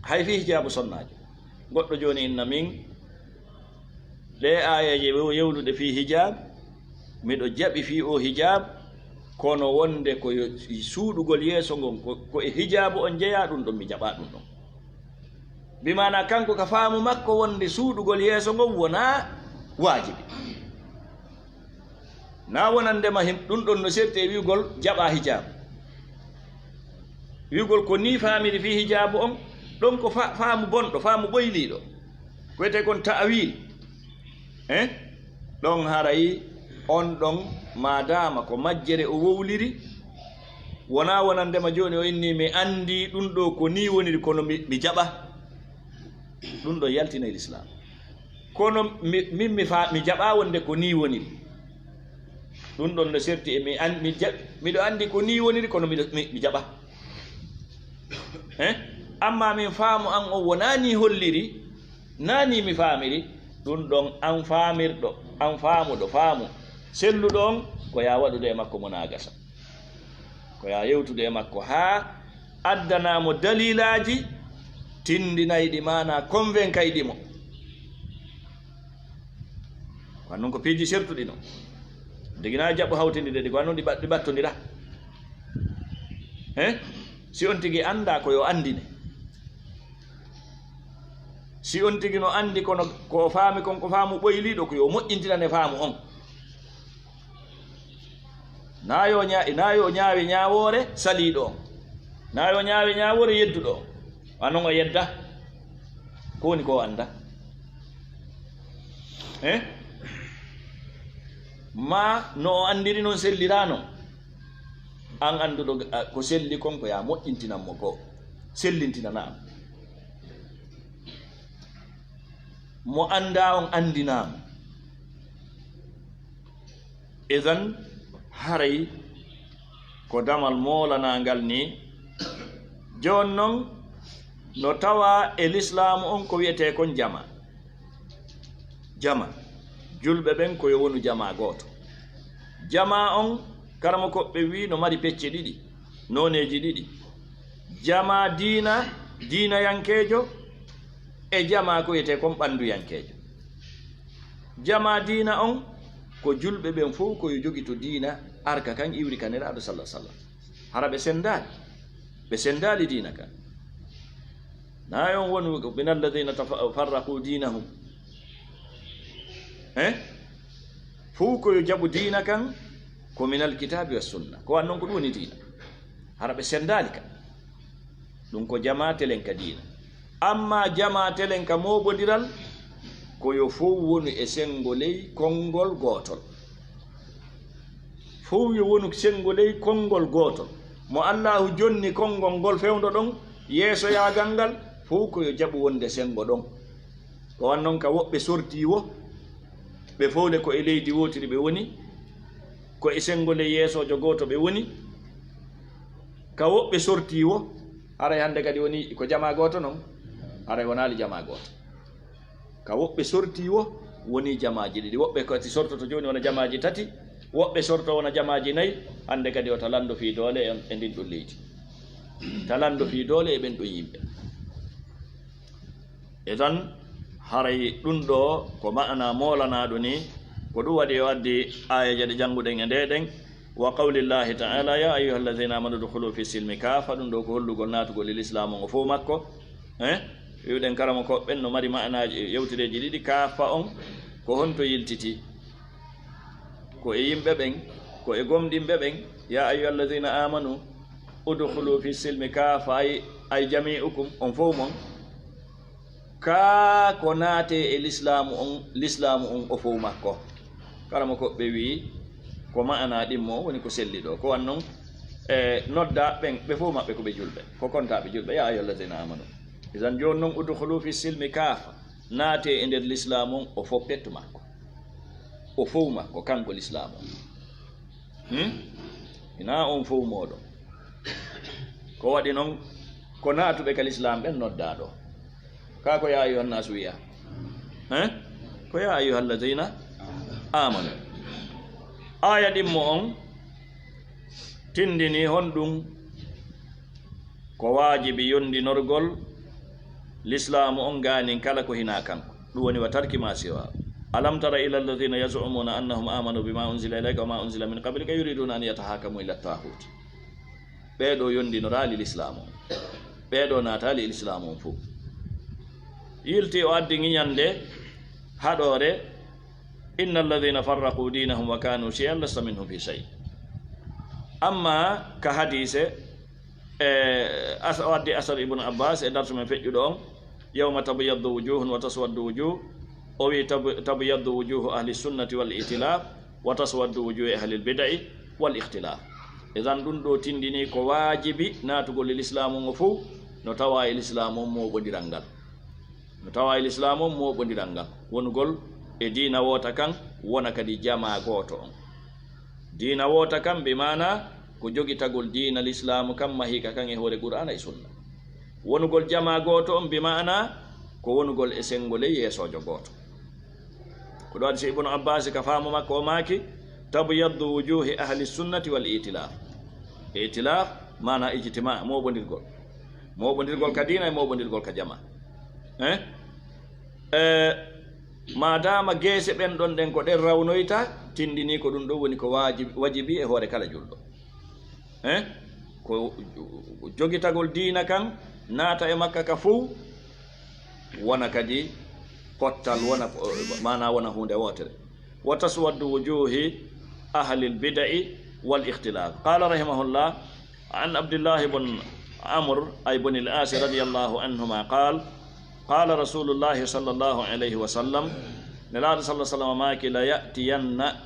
hay fii hijaabu sonnaajo. Goɗɗo jooni inna min, ɗee aayeeje wo-, yewluɗe fii hijaab, miɗo jaɓi fii oo hijaab, kono wonde ko yo suuɗugol yeeso ngon, ko, ko e hijaabu on jeyaa, ɗum ɗon mi jaɓaa ɗum ɗon. Bi maanaa, kanko ka faamu makko wonde suuɗugol yeeso ngon wonaa waajibi. Naa wonandema him-, ɗum ɗon no serti e wi'ugol jaɓaa hijaabu. Wi'ugol ko nii faamiri fii hijaabu on, ɗon ko fa-, faamu bonɗo, faamu ɓoyliiɗo. Ko wiyetee kon ta'awiil. Eh? Ɗon haray on ɗon, maadaama ko majjere o wowliri, wonaa wonandema jooni o inni, "Mi anndii ɗum ɗoo ko nii woniri, kono mi, mi jaɓa." Ɗum ɗon yaltinay lislaam. Kono mi, min mi fa-, mi jaɓaa wonde ko nii woniri. Ɗum ɗon no serti e mi an-, mi ja-, miɗo anndi ko nii woniri, kono miɗo, mi, mi jaɓa. Eh? Amma min faamu an on wonaa nii holliri, naa nii mi faamiri. Ɗum ɗon, an faamirɗo, an faamuɗo faamu selluɗo on, ko yaa waɗude e makko munagasa, ko yaa yewtude e makko haa addanaa mo dalilaaji tinndinayɗi, maanaa konvenkayɗi mo. Ko non ko piiji sertuɗi non. Degina jaɓɓo hawtindire ɗi, ko non ɗi ɓat-, ɗi ɓattondira. He? Si on tigi anndaa, ko yo anndine. Si on tigi no anndi, kono ko o faami kon ko faamu ɓoyliiɗo, ko yo moƴƴintinane faamu on. Naa yo ña-, naa yo ñaawe ñaawoore saliiɗo on. Naa yo ñaawe ñaawoore yedduɗo on. Wa non o yedda. Ko woni ko o annda? Eh? Ma no o anndiri non selliraano. An annduɗo, a, ko selli kon, ko yaa moƴƴintinan mo ko. Sellintinana am. Mo anndaa on anndinaa mo. Idan, haray ko damal moolanaangal ni. Jooni non, no tawaa e lislaamu on ko wi'etee kon jamaa. Jamaa. Julɓe ɓen ko yo wonu jamaa gooto. Jamaa on, karamokooɓe ɓe wi'i no mari pecce ɗiɗi, nooneeji ɗiɗi. Jamaa diina, diinayankeejo, e jamaa ko wi'etee kon ɓannduyankeejo. Jamaa diina on, ko julɓe ɓen fow ko yo jogito diina arka kan iwri ka Nelaaɗo, sallallahu alaihi wasallam. Hara ɓe senndaali. Ɓe senndaali diina kan. Naa yo on wonu min alladhina tafa-, farraqu diinahum. Eh? Fow ko yo jaɓu diina kan, ko minal kitaabi was sunna. Ko wan non ko ɗum woni diina. Hara ɓe senndaali ka. Ɗum ko jamaa telen ka diina. Amma jamaa telen ka mooɓondiral, ko yo fow wonu e senngo ley konngol gootol. Fow yo wonu senngo ley konngol gootol. Mo Allaahu jonni konngol ngol fewndo ɗon, yeesoyaagal ngal, fow ko yo jaɓu wonde senngo ɗon. Ko wan non ka woɓɓe sortii wo, ɓe fow le ko e leydi wootiri ɓe woni, ko e senngo ley yeesoojo gooto ɓe woni. Ka woɓɓe sortii wo, haray hannde kadi woni ko jamaa gooto non, haray wonaali jamaa gooto. Ka woɓɓe sortii wo, woni jamaaji ɗiɗi. Woɓɓe kadi sortoto jooni wona jamaaji tati, woɓɓe sorto wona jamaaji nayi. Hannde kadi o talando fii doole e, e ndin ɗon leydi. Talando fii doole e ɓen ɗon yimɓe. E tan, haray ɗum ɗoo ko ma'ana moolanaaɗo ni, ko ɗum waɗi o addi aayeeje ɗe jannguɗen e ndee ɗen, wa qawlillahi ta'ala, "Ya ayyuhallazina amanu udkhulu fi silmi kaffa." Ɗum ɗoo ko hollugol naatugol e lislaamu ngo fow makko. Eh? Wi'uɗen karamokooɓe ɓen no mari ma'anaaji, yewtereeji ɗiɗi, kaffa on ko honto yiltiti? Ko e yimɓe ɓen, ko e gomɗinɓe ɓen, "Ya ayyuhallazina amanu udkhulu fi silmi kaffa," ay, ay jami'ukum, on fow mon. Kaa ko naatee e lislaamu on, lislaamu on o fow makko. Karamokooɓe ɓe wi'i, ko ma'anaa ɗimmo woni ko selli ɗoo. Ko wan non, e, noddaa ɓen, ɓe fow maɓɓe ko ɓe julɓe, ko kontaaɓe julɓe, "Ya ayyuhallazina amanu." Idan jooni non, "Udkhulu fi silmi kaffa." Naatee e nder lislaamu on, o fow pettu makko. O fow makko, kanko lislaamu on. Hmm? Hinaa on fow mooɗon. Ko waɗi non, ko naatuɓe ka lislaam ɓen noddaa ɗoo. Kaa ko "Ya ayyuhan nasu" wi'a? Hein? Ko "Ya ayyuhallazina amanu." Aaya ɗimmo on tindini honɗum ko waajibi yondinorgol lislaamu on gaanin kala ko hinaa kanko. Ɗum woni, "Wa tarki ma siwa. Alam tara ila alladhina yaz'umuna annahum amanu bima unzila ilayka wa ma unzila min qablika yuriduna an yatahakamu ila at-taghut." Ɓee ɗoo yondinoraali lislaamu on. Ɓee ɗoo naataali e lislaamu on fow. Yilti o addi ŋiñande haɗoore, "Inna alladhina farraqu dinahum wa kanu shi'an lasta minhum fi shay." Amma ka hadiise, e, as-, o addi asar Ibnu Abbas e darsu men feƴƴuɗo on, "Yawma tabyaddu wujuhun wa taswaddu wujuh." O wi'i, "Tab-, tabyaddu wujuhu ahli sunnati wal itilaf, wa taswaddu wujuhu ahli al bid'i wal ikhtilaf." Idan ɗum ɗoo tindini ko waajibi naatugol e lislaamu ngo fow, no tawaa e lislaamu on mooɓondiral ngal. No tawaa e lislaamu on mooɓondiral ngal. Wonugol e diina woota kan, wona kadi jamaa gooto on. Diina woota kan, bi maana ko jogitagol diina lislaamu kan mahiika kan e hoore Qur'aana e Sunna. Wonugol jamaa gooto on, bi maana ko wonugol e senngo ley yeesoojo gooto. Ko ɗo hadisi Ibnu Abbas ka faamu makko o maaki, "Tabyaddu wujuhi ahli sunnati wal itilaf." Itilaf, maana ijtima, mooɓondirgol. Mooɓondirgol ka diina e mooɓondirgol ka jama. Eh? Eh, maadaama geese ɓen ɗon ɗen ko ɗen rawnoyta, tindini ko ɗum ɗo woni ko waajibi, wajibi e hoore kala julɗo. Eh? Ko jogitagol diina kan, naata e makka ka fow, wona kadi pottal, wona, maana wona huunde wootere. Wa taswaddu wujuhi ahli al-bid'i wal ikhtilaf. Qala rahimahullah, an Abdullah ibn Amr, ay ibn al-As radiyallahu anhuma qal, qala Rasulullah sallallahu alayhi wa sallam, Nelaaɗo sallallahu alayhi wa sallam maaki, "La ya'tiyanna,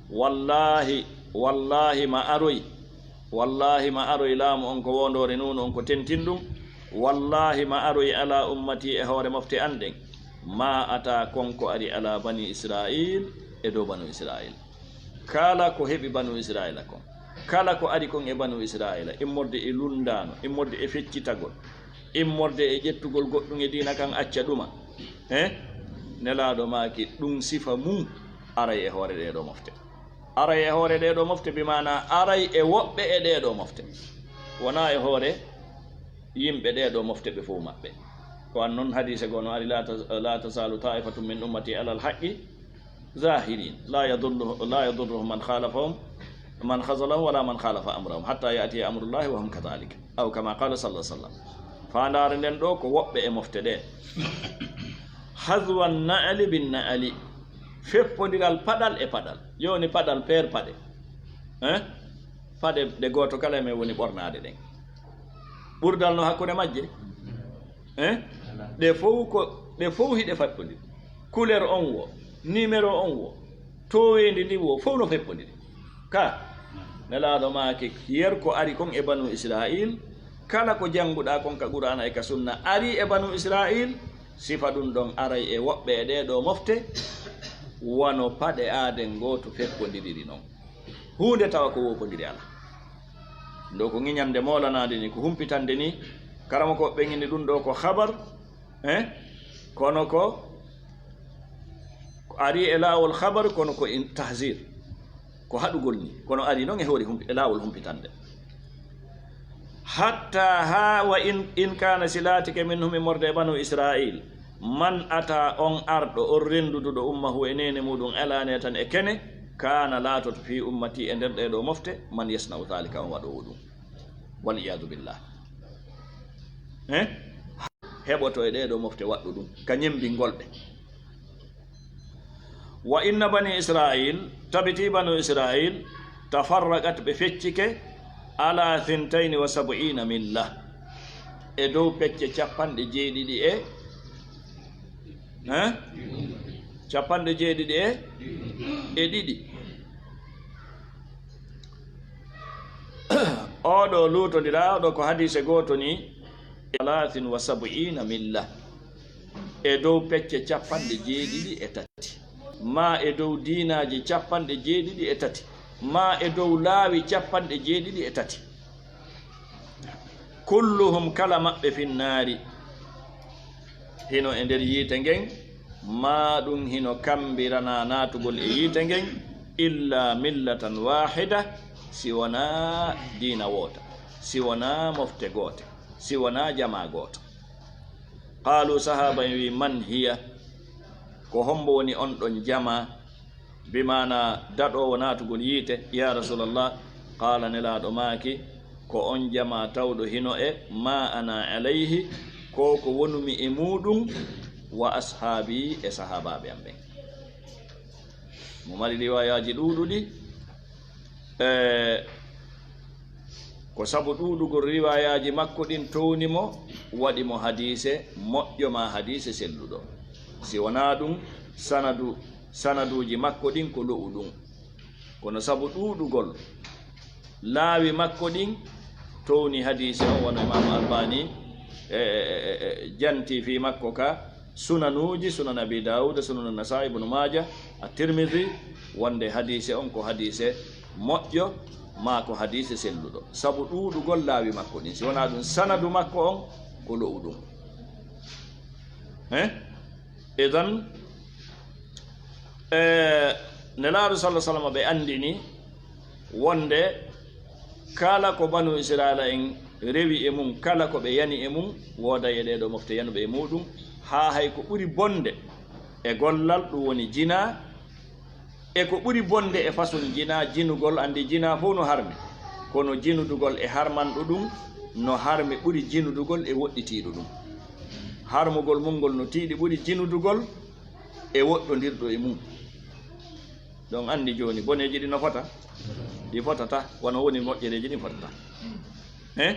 wallahi, wallahi ma aroy, wallahi ma aroy laamu on ko wondoore nuunu on ko tentin ɗum, wallahi ma aroy ala ummati e hoore mofte an ɗen, ma ata kon ko ari ala bani Israil e dow banu Israil." Kala ko heɓi banu Israila kon, kala ko ari kon e banu Israila, immorde e lundaano, immorde e feccitagol, immorde e ƴettugol goɗɗum e diina kan acca ɗuma. Eh? Nelaaɗo maaki ɗum sifa mum aray e hoore ɗee ɗoo mofte. Aray e hoore ɗee ɗoo mofte, bi maana aray e woɓɓe e ɗee ɗoo mofte. Wonaa e hoore yimɓe ɗee ɗoo mofte ɓe fow maɓɓe. Ko an non hadiise goo no ari, "La tas-, la tazalu ta'ifatun min ummati alal haqqi zahirin, la yadullu-, la yadurruhum man khalafahum, man khazalahum, wala man khalafa amrahum, hatta ya'tiya amrullahi wa hum kadhalik." Aw kama qala sallallahu alaihi wasallam. Faandaare nden ɗoo ko woɓɓe e mofte ɗee. Hazwan na'li bin na'li. Feppondiral paɗal e paɗal. Jooni paɗal, peer paɗe. Eh? Paɗe ɗe gooto kala e men woni ɓornaade ɗen. Ɓurdal no hakkunde majje? Eh? Ɗe fow ko, ɗe fow hiɗe fappondiri. Couleur on wo, numéro on wo, tooweendi ndin wo, fow no feppondiri. Ka, Nelaaɗo maaki, yer ko ari kon e banu Israil, kala ko jannguɗaa kon ka Qur'aana e ka Sunna, ari e banu Israil, sifa ɗum ɗon aray e woɓɓe e ɗee ɗoo mofte, wano paɗe aaden ngoo to feppondiriri non. Huunde tawa ko woopondiri alaa. Ndo ko ŋiñande moolanaande ni, ko humpitande ni. Karamoko ɓeŋini ɗum ɗoo ko habar, eh? Kono ko ari e laawol habar, kono ko in tahzir. Ko haɗugol ni, kono ari non e hoore humpi-, e laawol humpitande. Hatta ha wa in, in kana, si laatike minhum, e morde e banu Israil, man ata, on arɗo, on renduduɗo ummahu e neene muɗum, alane tan e kene, kana, laatoto, fi ummati, e nder ɗee ɗoo mofte, man yasna'u dhalika, on waɗoowo ɗum. Wal iyadu billah. Eh? Heɓoto e ɗee ɗoo mofte waɗɗo ɗum, ka ñembingol ɓe. Wa inna bani Israil, tabiti banu Israil, tafarraqat, ɓe feccike, ala thintayni wa sab'ina milla, e dow pecce capanɗe jeeɗiɗi e, eh? Capanɗe jeeɗiɗi e, e ɗiɗi. Oɗo luutondiraa, oɗo ko hadiise gooto ni, thalathin wa sab'ina milla, e dow pecce capanɗe jeeɗiɗi e tati, maa e dow diinaaji capanɗe jeeɗiɗi e tati, maa e dow laawi capanɗe jeeɗiɗi e tati. Kulluhum, kala maɓɓe, finnaari, hino e nder yiite ngen, maa ɗum hino kammbirana naatugol e yiite ngen, illa millatan waahida, si wonaa diina woota, si wonaa mofte goote, si wonaa jamaa gooto. Qaalu, sahaaba en wi, man hiya? Ko hombo woni on ɗon jamaa? Bi maana daɗoowo naatugol yiite, ya Rasulallah? Qaala, Nelaaɗo maaki, ko on jamaa tawɗo hino e ma ana alayhi, ko ko wonumi e muuɗum, wa ashaabi, e sahaabaaɓe am ɓen. Mo mari riwaayaaji ɗuuɗuɗi, e ko sabu ɗuuɗugol riwaayaaji makko ɗin towni mo, waɗi mo hadiise moƴƴo maa hadiise selluɗo. Si wonaa ɗum, sanadu, sanaduuji makko ɗin ko lo'u ɗum. Kono sabu ɗuuɗugol laawi makko ɗin, towni hadiise on, wano Imaamu Albani e, e, e, e, janti fii makko ka sunanuuji, Sunan Abi Dawuda, Sunan Nasaa'i, Ibnu Maaja, At-Tirmidhi, wonde hadiise on ko hadiise moƴƴo, maa ko hadiise selluɗo, sabu ɗuuɗugol laawi makko ɗin. Si wonaa ɗum, sanadu makko on ko lo'u ɗum. He? Idan, E, Nelaaɗo sallallahu alaihi wasallam ɓe anndini wonde kala ko banu Israila en rewi e mum, kala ko ɓe yani e mum, wooday e ɗee ɗoo mofte yanuɓe e muɗum, haa hay ko ɓuri bonde e gollal, ɗum woni jinaa, e ko ɓuri bonde e façon jinaa, jinugol, anndi jinaa fof no harmi, kono jinudugol e harmanɗo ɗum no harmi ɓuri jinudugol e woɗɗitiiɗo ɗum. Harmugol mum ngol no tiiɗi ɓuri jinudugol e woɗɗondirɗo e mum. Ɗon anndi jooni boneeji ɗi no fota, ɗi fotata, wano woni moƴƴereeji ɗin fotata. He?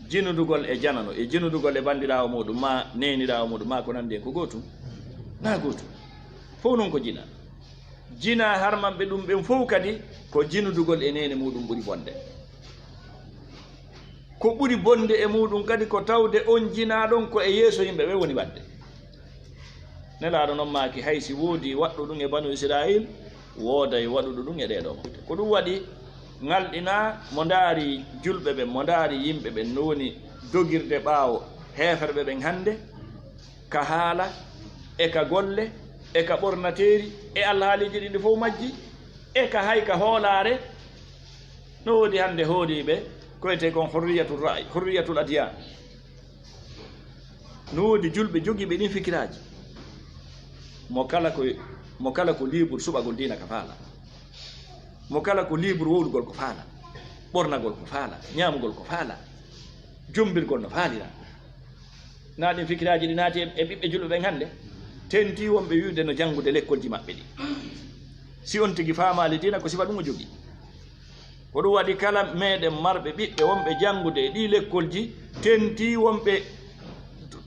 Jinudugol e janano, e jinudugol e banndiraawo muɗum, maa neeniraawo muɗum, maa ko nanndi en, ko gootum? Naa gootum. Fof noon ko jinaa. Jinaa harmanɓe ɗum ɓen fof kadi ko jinudugol e neene muɗum ɓuri bonde. Ko ɓuri bonde e muɗum kadi ko tawde on jinaa ɗon ko e yeeso yimɓe ɓe woni waɗde. Nelaaɗo non maaki, hay si woodi waɗɗo ɗum e banu Israil, wooday waɗuɗo ɗum e ɗee ɗoo mofte. Ko ɗum waɗi ŋalɗinaa mo ndaari julɓe ɓen, mo ndaari yimɓe ɓen, no woni dogirde ɓaawo heeferɓe ɓen hannde, ka haala, e ka golle, e ka ɓornateeri, e alhaaliiji ɗin ɗi fof majji, e ka hay ka hoolaare. No woodi hannde hooliiɓe ko wiyetee kon hurriyatul ra'y, hurriyatul adyan. No woodi julɓe jogiiɓe ɗin fikiraaji. Mo kala ko, mo kala ko libre suɓagol diina ka faala. Mo kala ko libre wowlugol ko faala. Ɓornagol ko faala. Ñaamugol ko faala. Jombirgol no faalira. Na ɗin fikiraaji ɗi naati e, e ɓiɓɓe julɓe ɓen hannde. Tentii wonɓe wi'ude no janngude lekkolji maɓɓe ɗi. Si on tigi faamaali diina, ko sifa ɗum o jogii. Ko ɗum waɗi kala meɗen marɓe ɓiɓɓe wonɓe janngude e ɗii lekkolji, tentii wonɓe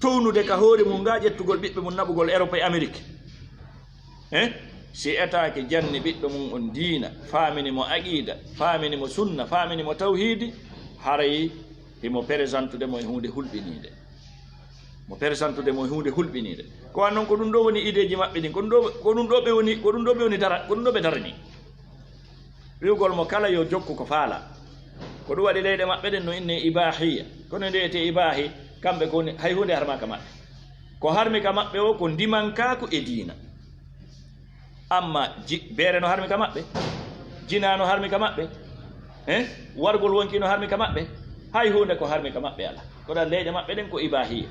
townude ka hoore mum ngaa ƴettugol ɓiɓɓe mum naɓugol Europe e Amérique. Hein? Si etaake janni ɓiɗɗo mum on diina, faamini mo aqiida, faamini mo sunna, faamini mo tawhiidi, haray himo peresantude mo e huunde hulɓiniinde. Mo peresantude mo e huunde hulɓiniinde. Ko an non ko ɗum ɗoo woni ideeji maɓɓe ɗin, ko ɗum ɗoo, ko ɗum ɗoo ɓe woni, ko ɗum ɗoo ɓe woni dara, ko ɗum ɗoo ɓe darani. Wi'ugol mo kala yo jokku ko faala. Ko ɗum waɗi leyɗe maɓɓe ɗen no innee ibaahiya. Kono nde wiyetee ibaahi, kamɓe ko woni, hay huunde harmaaka maɓɓe. Ko harmi ka maɓɓe o ko ndimankaaku e diina. Amma ji-, beere no harmi ka maɓɓe, jinaa no harmi ka maɓɓe, eh? Wargol wonki no harmi ka maɓɓe, hay huunde ko harmi ka maɓɓe alaa. Ko ɗan leyɗe maɓɓe ɗen ko ibaahiya.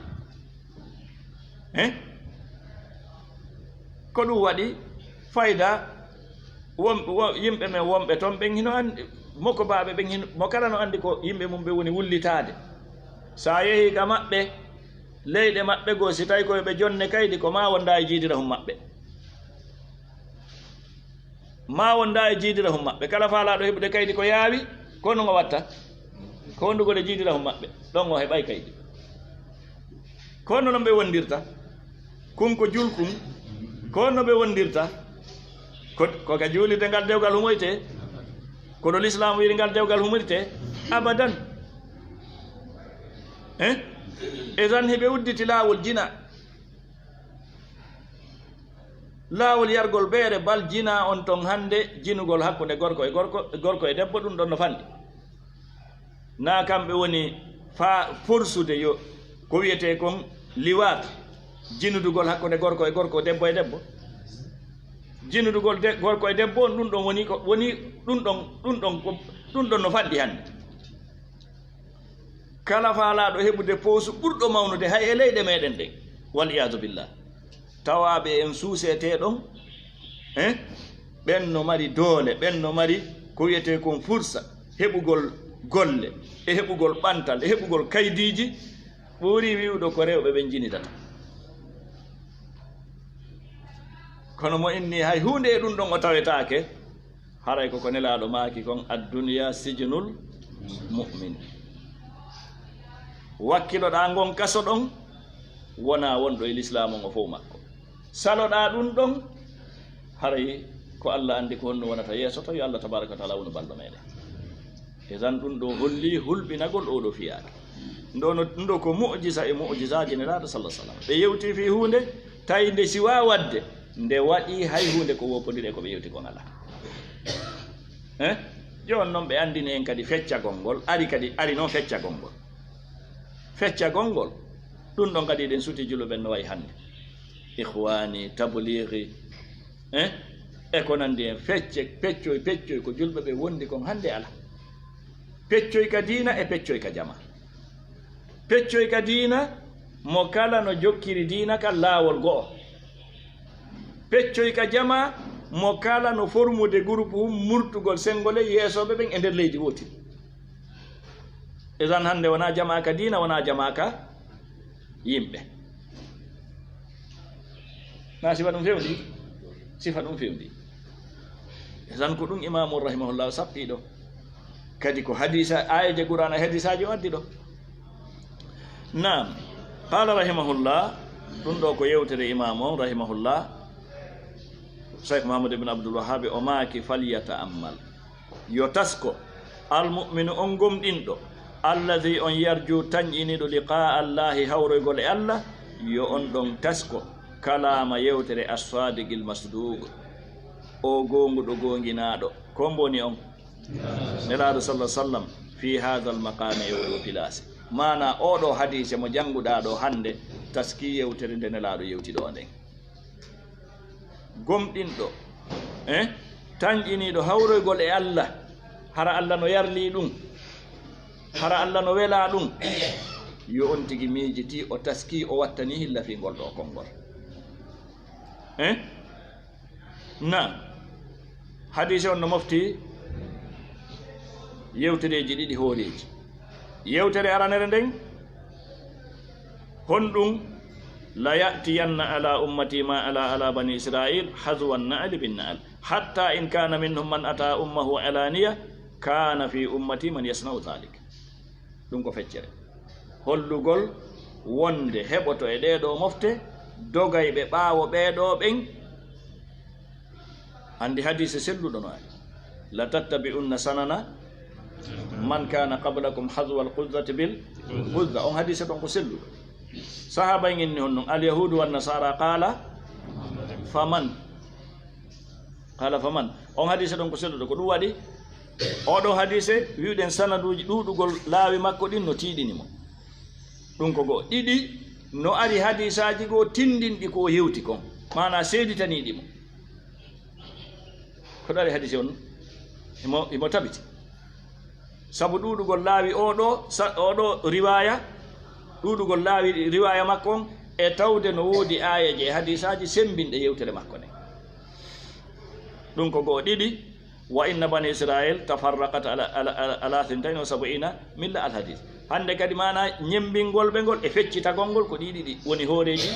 Eh? Ko ɗum waɗi fayda won-, wo-, yimɓe men wonɓe ton ɓen hino anndi, mokobaaɓe ɓen hino, mo kala no anndi ko yimɓe mum ɓe woni wullitaade. Sa yehi ka maɓɓe, leyɗe maɓɓe goo, si tawi ko yo ɓe jonne kaydi, ko ma wonda e jiidirahun maɓɓe. Ma wonda e jiidirahun maɓɓe. Kala faalaaɗo heɓude kaydi ko yaawi, ko honɗun o watta? Ko wondugol e jiidirahun maɓɓe. Ɗon o heɓay kaydi. Ko honno non ɓe wondirta? Kun ko julkun. Ko honno ɓe wondirta? Ko, ko ka juulirde ngal dewgal humoytee? Ko ɗo Lislaamu wi'iri ngal dewgal humirtee? Abadan. Eh? E tan hiɓe udditi laawol jina. Laawol yargol beere bal jinaa on ton hannde, jinugol hakkunde gorko e gorko, gorko e debbo, ɗum ɗon no fanɗi. Naa kamɓe woni faa forsude yo ko wiyetee kon liwaat, jinudugol hakkunde gorko e gorko, debbo e debbo. Jinudugol de-, gorko e debbo on, ɗum ɗon woni ko, woni ɗum ɗon, ɗum ɗon ko, ɗum ɗon no fanɗi hannde. Kala faalaaɗo heɓude poosu ɓurɗo mawnude hay e leyɗe meɗen ɗen, wal iyaadu billah, tawaaɓe en suusetee ɗon, eh? Ɓen no mari doole, ɓen no mari ko wiyetee kon fursa, heɓugol golle, e heɓugol ɓantal, e heɓugol kaydiiji, ɓuri wi'uɗo ko rewɓe ɓen jinidata. Kono mo inni hay huunde e ɗum ɗon o tawetaake, haray ko ko Nelaaɗo maaki kon, "Addunya sijnul mu'min." Wakkiloɗaa ngon kaso ɗon, wonaa wonɗo e Lislaamu on o fow makko. Saloɗaa ɗum ɗon, haray ko Alla anndi ko honno wonata yeeso, tawi Alla tabaaraka wa taala woni balɗo meɗen. Idan ɗum ɗo holli hulɓinagol oo ɗoo fiyaake. Ɗum ɗo no, ɗum ɗo ko mu'jiza e mu'jizaaji Nelaaɗo sallallahu alaihi wasallam. Ɓe yewti fii huunde, tawi nde siwaa waɗde, nde waɗi hay huunde ko woppondiri e ko ɓe yewti kon alaa. Eh? Jooni non ɓe anndini en kadi feccagol ngol, ari kadi, ari non feccagol ngol. Feccagol ngol, ɗum ɗon kadi eɗen suti julɓe ɓen no wayi hannde. Ikhwaani, tabliigi, eh? E ko nandi en, fecce, peccoy, peccoy ko julɓe ɓe wondi kon hannde ala. Peccoy ka diina e peccoy ka jama. Peccoy ka diina, mo kala no jokkiri diina ka laawol go'o. Peccoy ka jama, mo kala no formude groupe mum murtugol senngole yeesooɓe ɓen e nder leydi wootiri. Idan hannde wonaa jama ka diina, wonaa jama ka yimɓe. Na sifa ɗum fewndi? Sifa ɗum fewndi. Idan ko ɗum Imaamu rahimahullah sappi ɗo. Kadi ko hadisa, aayeeje Qur'aana e hadisaaji o addi ɗo. Naam. Qala rahimahullah, ɗum ɗo ko yewtere Imaamu on rahimahullah, Cheikh Muhammad ibn Abdul Wahhab, o maaki, "Falyata'ammal." Yo tasko, "al-mu'minu", on gomɗinɗo, "alladhi", on yarju, tanƴiniiɗo, "liqaa Allahi", hawroygol e Allah, yo on ɗon tasko kalaama, yewtere, "as-sadiqil masduq", o goonguɗo goonginaaɗo. Ko mbo woni on? Nelaaɗo sallallahu alaihi wasallam, "fi hadha al-maqami", e oɗo pilaasi. Maana oɗo hadiise mo jannguɗaa ɗo hannde, taski yewtere nde Nelaaɗo yewti ɗo nden. Gomɗinɗo, eh, tanƴiniiɗo hawroygol e Allah, hara Allah no yarli ɗum, hara Allah no wela ɗum, yo on tigi miijiti, o taski, o wattani hilla fii ngol ɗo konngol. Eh? Naam. Hadiise on no mofti yewtereeji ɗiɗi hooreeji. Yewtere aranere nden, honɗum? "La ya'tiyanna ala ummati ma ala ala bani Israil, hazwan na'li bin na'l, hatta in kana minhum man ata ummahu alaniya, kana fi ummati man yasna'u dhalik." Ɗum ko feccere hollugol wonde heɓoto e ɗee ɗoo mofte dogayɓe ɓaawo ɓee ɗoo ɓen. Anndi hadiise selluɗo no ari, "La tattabi'unna sanana man kana qablakum hazwal quzzati bil quzza." On hadiise ɗon ko selluɗo. Sahaaba en inni honɗum, "Al yahudu wan nasara." Qala, "Faman?" Qala, "Faman?" On hadiise ɗon ko selluɗo. Ko ɗum waɗi oɗo hadiise wi'uɗen sanaduuji ɗuuɗugol laawi makko ɗin no tiiɗini mo. Ɗum ko go'o. Ɗiɗi, no ari hadiisaaji goo tindinɗi ko o yewti kon, maanaa seeditaniiɗi mo. Ko ɗum ari hadiise on himo, himo tabiti. Sabu ɗuuɗugol laawi oɗo, sa-, oɗo riwaaya, ɗuuɗugol laawi riwaaya makko on, e tawde no woodi aayeeje e hadiisaaji semmbinɗe yewtere makko nden. Ɗum ko go'o. Ɗiɗi, "Wa inna bani Israil tafarraqat ala, ala, ala, ala thintain wa sab'ina milla." Al hadis. Hannde kadi maanaa ñemmbingol ɓe ngol e feccitagol ngol ko ɗii ɗiɗi woni hooreeji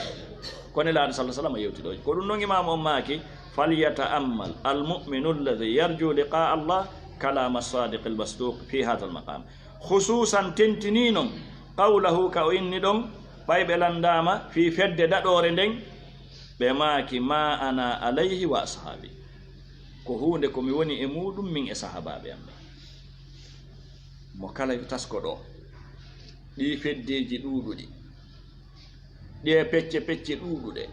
ko Nelaaɗo sallallahu alaihi wasallam yewti ɗo. Ko ɗum non Imaamu on maaki, "Falyata'ammal al-mu'minu alladhi yarju liqaa Allah kalama as-sadiq al-masduq fi hadha al-maqam." Khususan tentinii non qawlahu ka o inni ɗon, ɓay ɓe lanndaama fii fedde daɗoore nden, ɓe maaki, "Ma ana alayhi wa ashaabi." Ko huunde ko mi woni e muuɗum min e sahaabaaɓe am ɓen. Mo kala yo tasko ɗo. Ɗii feddeeji ɗuuɗuɗi. Ɗee pecce pecce ɗuuɗuɗe.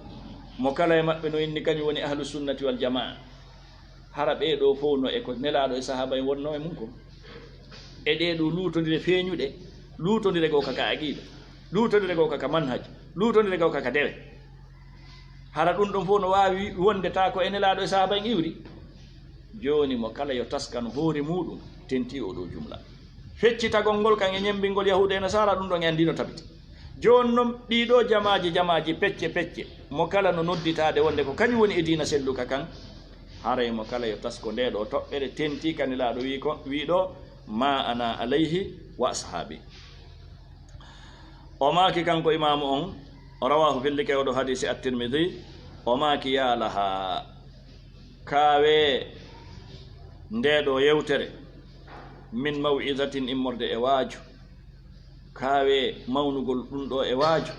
Mo kala e maɓɓe no inni kañum woni ahlu sunnati wal jamaa. Hara ɓee ɗoo fow no e ko Nelaaɗo e sahaaba en wonnoo e mum kon. E ɗee ɗoo luutondire feeñuɗe, luutondire goo ka ka aqiida, luutondire goo ka ka manhaj, luutondire goo ka ka dewe. Hara ɗum ɗon fof no waawi wonde taa ko e Nelaaɗo e sahaaba en iwri? Jooni mo kala yo taskano hoore muuɗum, tentii oo ɗoo jumla. Feccitagol ngol kan e ñemmbingol Yahuuda e Nasaara, ɗum ɗon en anndii no tabiti. Jooni non, ɗii ɗoo jamaaji, jamaaji pecce pecce, mo kala no nodditaade wonde ko kañum woni e diina selluka kan, haray mo kala yo tasko ndee ɗoo toɓɓere, tentii ka Nelaaɗo wii ko, wii ɗoo, "Ma ana alayhi wa ashaabi." O maaki kanko imaamu on, o rawaahu fillike oɗo hadiisi At-Tirmidhi, o maaki, "Yaa lahaa, kaawee ndee ɗoo yewtere, min maw'izatin, immorde e waaju, kaawee mawnugol ɗum ɗoo e waaju,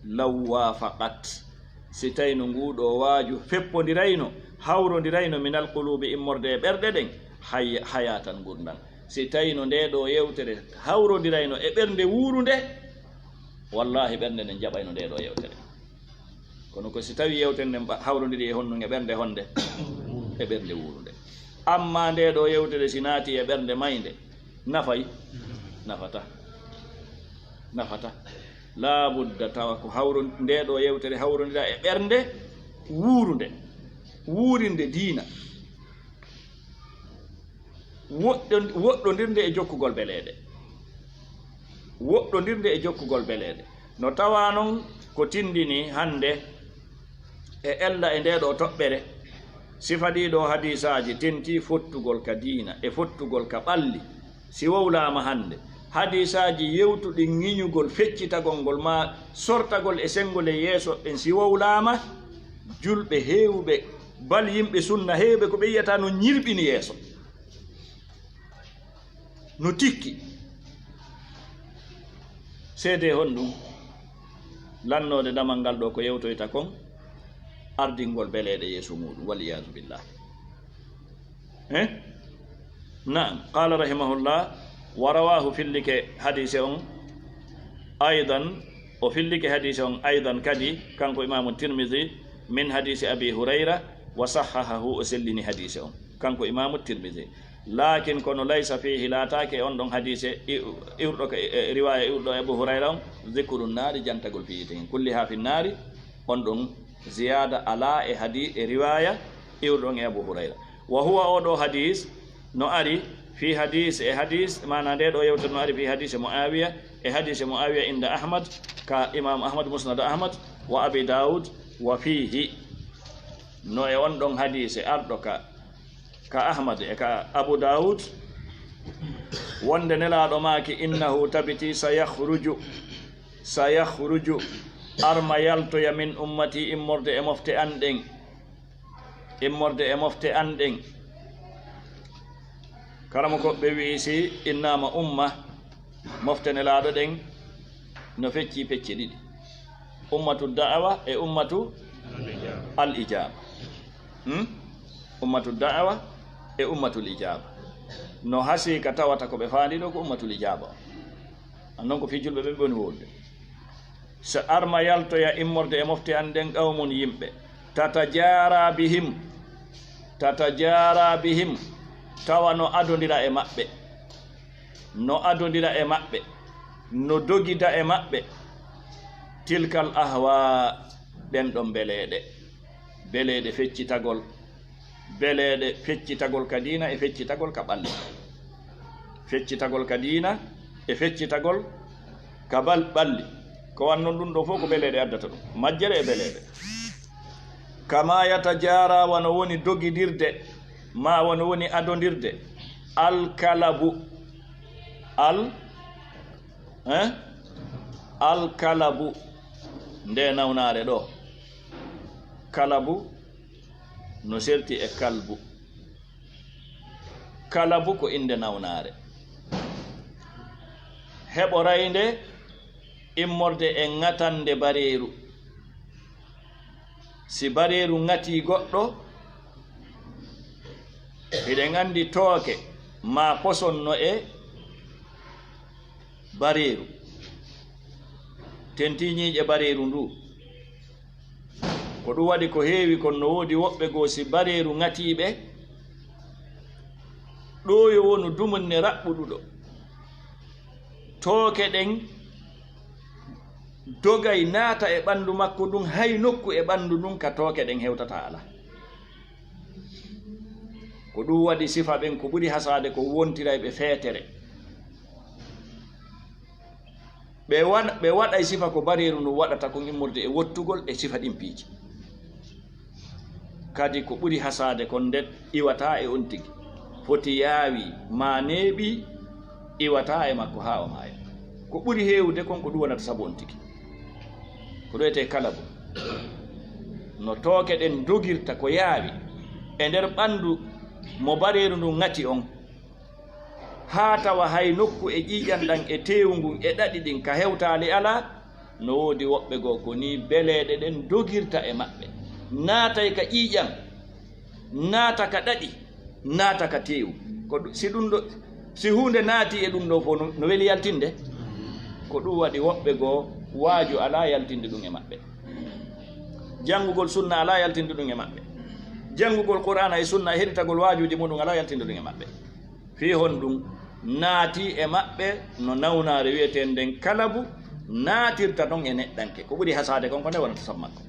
law waafaqat, si tawino nguu ɗoo waaju feppondirayno, hawrondirayno, minal quluubi, immorde e ɓerɗe ɗen, hay-, hayaatan, ngurndan." Si tawino ndee ɗoo yewtere hawrondirayno e ɓernde wuurunde, wallaahi ɓernde nden jaɓayno ndee ɗoo yewtere. Kono ko si tawii yewtere nden ɓa-, hawrondiri e honɗum? E ɓernde honde? E ɓernde wuurunde. Ammaa ndee ɗoo yewtere si naati e ɓernde maynde, nafay? Nafata. Nafata. Laa budda tawa ko hawron-, ndee ɗoo yewtere hawrondira e ɓernde wuurunde. wuurinde diina, woɗɗo-, woɗɗondirnde e jokkugol beleeɗe. Woɗɗondirnde e jokkugol beleeɗe. No tawa non ko tindini hannde e ella e ndee ɗoo toɓɓere, sifa ɗii ɗoo hadiisaaji tentii fottugol ka diina e fottugol ka ɓalli. Si wowlaama hannde, hadiisaaji yewtuɗi ŋiñugol, feccitagol ngol, maa sortagol e senngol e yeeso ɓen, si wowlaama, julɓe heewɓe, bal yimɓe sunna heewɓe, ko ɓe yi'ata no ñirɓini yeeso, no tikki. Seedee honɗum? Lannoode damal ngal ɗoo ko yewtoyta kon, ardingol beleeɗe yeeso muuɗum, wal iyaazu billah. Eh? Naam, qaala rahimahullah, wa rawaahu, fillike hadiise on, aydan, o fillike hadiise on, aydan, kadi, kanko Imaamu Tirmidi, min hadiisi Abi Hurayra, wa sahhahahu, o sellini hadiise on, kanko Imaamu Tirmidi. Laakin, kono, laysa fiihi, laataake e on ɗon hadiise, i-, iwruɗo ka, e, riwaaya iwruɗo e Abu Hurayra on, dikru naari, jantagol fii yiite ngen, kullihaa fi naari, on ɗon ziyaada alaa e hadi-, e riwaaya iwruɗo on e Abu Hurayra. Wa huwa, oo ɗoo hadiis, no ari fii hadiis, e hadiis, maanaa ndee ɗoo yewtere no ari fii hadiisi Mu'aawiya, e hadiisi Mu'aawiya inda Ahmad, ka Imaamu Ahmad, Musnad Ahmad, wa Abi Daawud, wa fiihi, no e on ɗon hadiise arɗo ka, ka Ahmad e ka Abu Daawud, wonde Nelaaɗo maaki, innahu, tabiti, sayahruju, sayahruju, arma yaltoya, min ummati, immorde e mofte an ɗen, immorde e mofte an ɗen. Karamoko ɓe wi'i si innaama umma, mofte Nelaaɗo ɗen no fecci pecce ɗiɗi, ummatu da'awa e ummatu al ijaaba. Hmm? Ummatu da'awa e ummatul ijaaba. No hasii ka tawata ko ɓe faandi ɗoo ko ummatul ijaaba on. An non ko fii julɓe ɓe ɓe woni wowlude. So arma yaltoya immorde e mofte an ɗen, qawmun, yimɓe, tatajaara bihim, tatajaara bihim, tawa no adondira e maɓɓe, no adondira e maɓɓe, no dogida e maɓɓe, tilkal ahwa, ɗen ɗon beleeɗe, beleeɗe feccitagol, beleeɗe feccitagol ka diina e feccitagol ka ɓalli. Feccitagol ka diina e feccitagol ka bal-, ɓalli. Ko wannon ɗum ɗoo fof ko beleeɗe addata ɗum. Majjere e beleeɗe. Kama yatajaara, wano woni dogidirde, maa wano woni adondirde. Alkalabu. Al, eh? Alkalabu. Nde nawnaare ɗoo. Kalabu no serti e kalbu. Kalabu ko innde nawnaare. Heɓoraynde immorde e ŋatannde bareeru. Si bareeru ŋatii goɗɗo, hiɗen anndi tooke maa poson no e bareeru. Tentii ñiiƴe bareeru nduu. Ko ɗum waɗi ko heewi kon, no woodi woɓɓe goo si bareeru ŋatii ɓe, ɗoo yo wonu dumunne raɓɓuɗuɗo. Tooke ɗen dogay naata e ɓanndu makko ndun, hay nokku e ɓanndu ndun ka tooke ɗen hewtata alaa. Ko ɗum waɗi sifa ɓen ko ɓuri hasaade ko wontiray ɓe feetere. Ɓe wa-, ɓe waɗay sifa ko bareeru ndun waɗata kon immorde e wottugol e sifa ɗin piiji. Kadi ko ɓuri hasaade kon nde iwataa e on tigi. Foti yaawi maa neeɓi, iwataa e makko haa o maaya. Ko ɓuri heewude kon ko ɗum wonata sabu on tigi. Ko ɗum wiyetee kalabu. No tooke ɗen dogirta ko yaawi e nder ɓanndu mo bareeru ndun ŋati on. Haa tawa hay nokku e ƴiiƴan ɗan e teewu ngun e ɗaɗi ɗin ka hewtaali alaa, no woodi woɓɓe goo ko nii beleeɗe ɗen dogirta e maɓɓe. Naatay ka ƴiiƴan, naata ka ɗaɗi, naata ka teewu. Ko ɗu-, si ɗum ɗo, si huunde naati e ɗum ɗoo fof, no, no weli yaltinde? Ko ɗum waɗi woɓɓe goo waaju alaa yaltinde ɗum e maɓɓe. Janngugol sunna alaa yaltinde ɗum e maɓɓe. Janngugol Qur'aana e sunna e heɗitagol waajuuji muɗum alaa yaltinde ɗum e maɓɓe. Fii honɗum naati e maɓɓe no nawnaare wi'eteende nden kalabu naatirta ɗon e neɗɗanke? Ko ɓuri hasaade kon ko nde wonata sabu makko.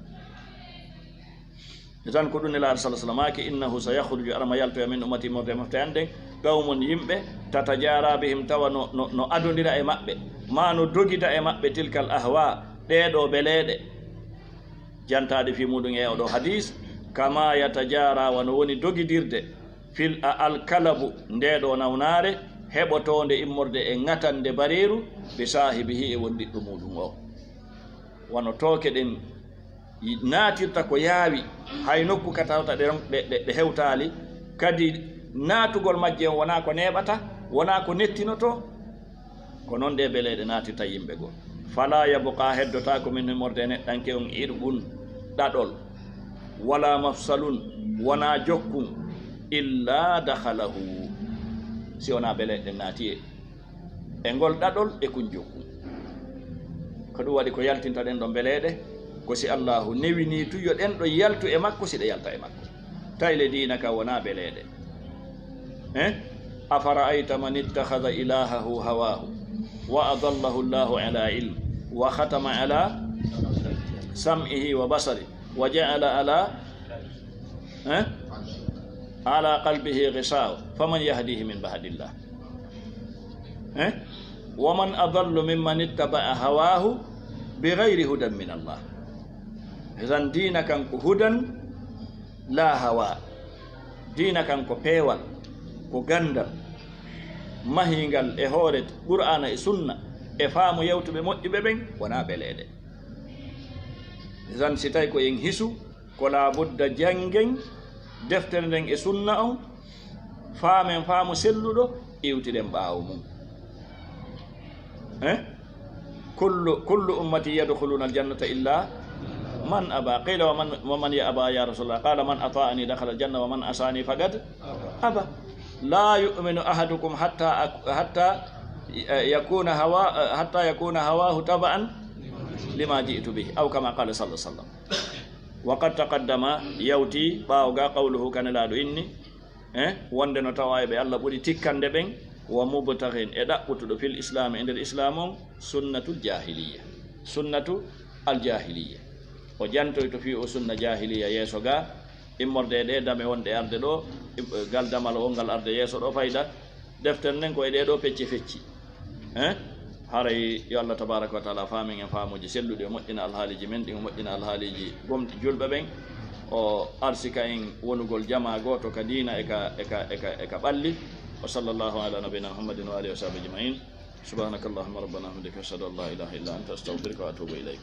Tan ko ɗum Nelaaɗo sallallaahu alayhi wa sallam maaki, "Innahu sayakhruju, arma yaltoya min ummati, morde mofte an ɗen, qawmun, yimɓe, tatajara bihim, tawa no, no, no adondira e maɓɓe, ma no dogida e maɓɓe, tilkal ahwa, ɗee ɗoo beleeɗe." Jantaaɗe fii muɗum e oɗo hadis, "Kama yatajara, wano woni dogidirde, fil a-, al kalabu, ndee ɗoo nawnaare, heɓotoonde immorde e ŋatande bareeru, bi saahibihi, e wondiɗɗo muɗum o." Wano tooke ɗen naatirta ko yaawi, hay nokku ka tawata ɗe ron-, ɗe, ɗe, ɗe hewtaali, kadi naatugol majje on wonaa ko neeɓata, wonaa ko nettinotoo, ko non ɗee beleeɗe naatirta yimɓe goo. "Fala yabqa, heddotaako min immorde e neɗɗanke on, irqun, ɗaɗol, wala mafsalun, wonaa jokkun, illa dakhalahu, si wonaa beleeɗe ɗen naati e e ngol ɗaɗol e kun jokkun." Ko ɗum waɗi ko yaltinta ɗen ɗon beleeɗe, ko si Allaahu newinii tun yo ɗen ɗon yaltu e makko, si ɗe yalta e makko. Tawi le diina ka wonaa beleeɗe. Eh? "Afara'ayta man ittakhadha ilahahu hawahu, wa adallahu Allahu ala ilm, wa khatama ala sam'ihi wa basari, wa ja'ala ala, eh, ala qalbihi ghishawa, faman yahdihi min ba'dillah." Eh? "Wa man adallu mimman ittaba'a hawahu bi ghayri hudan min Allah." Idan diina kan ko hudan la hawa. Diina kan ko peewal, ko ganndal mahingal e hoore Qur'aana e Sunna e faamu yawtuɓe moƴƴuɓe ɓen, wonaa beleeɗe. Idan si tawi ko en hisu, ko laabudda janngen deftere nden e sunna on, faamen faamu selluɗo, iwtiren ɓaawo mum. Eh? "Kullu, kullu ummati yadkhuluna aljannata illa man aba." Qila, "Wa man, wa man ya aba ya Rasulullah?" Qala, "Man ata'ani dakhala aljanna, wa man asani faqad aba. La yu'minu ahadukum hatta ak-, hatta, eh, yakuna hawa, eh, hatta yakuna hawahu taba'an lima ji'tu bihi." Aw kama qala sallallahu alaihi wasallam. Wa qad taqaddama, yawti ɓaawo ga, qawluhu, ka Nelaaɗo inni, eh, wonde no tawa e ɓe Allah ɓuri tikkande ɓen, wa mubtaghin, e ɗaɓɓutuɗo, fil islami, e nder islam on, sunnatul jahiliya, sunnatu al jahiliya. O jantoyto fii o sunna jahiliya yeeso ga, immorde e ɗe dame wonɗe arde ɗo, im-, gal damal wongal arde yeeso ɗo fayda, deftere nden ko e ɗee ɗoo pecce fecci. Eh? Haray yo Allah tabaraka wa taala faamin en faamuuji selluɗi, o moƴƴina alhaaliiji men ɗin, o moƴƴina alhaaliiji gomɗi julɓe ɓen, o arsika en wonugol jamaa gooto ka diina e ka, e ka, e ka, e ka ɓalli. Wa sallallahu ala nabiyina Muhammadin wa alihi wa sahbihi ajma'in. Subhanakallahumma rabbana wa bihamdika, ashhadu an la ilaha illa anta, astaghfiruka wa atubu ilayk.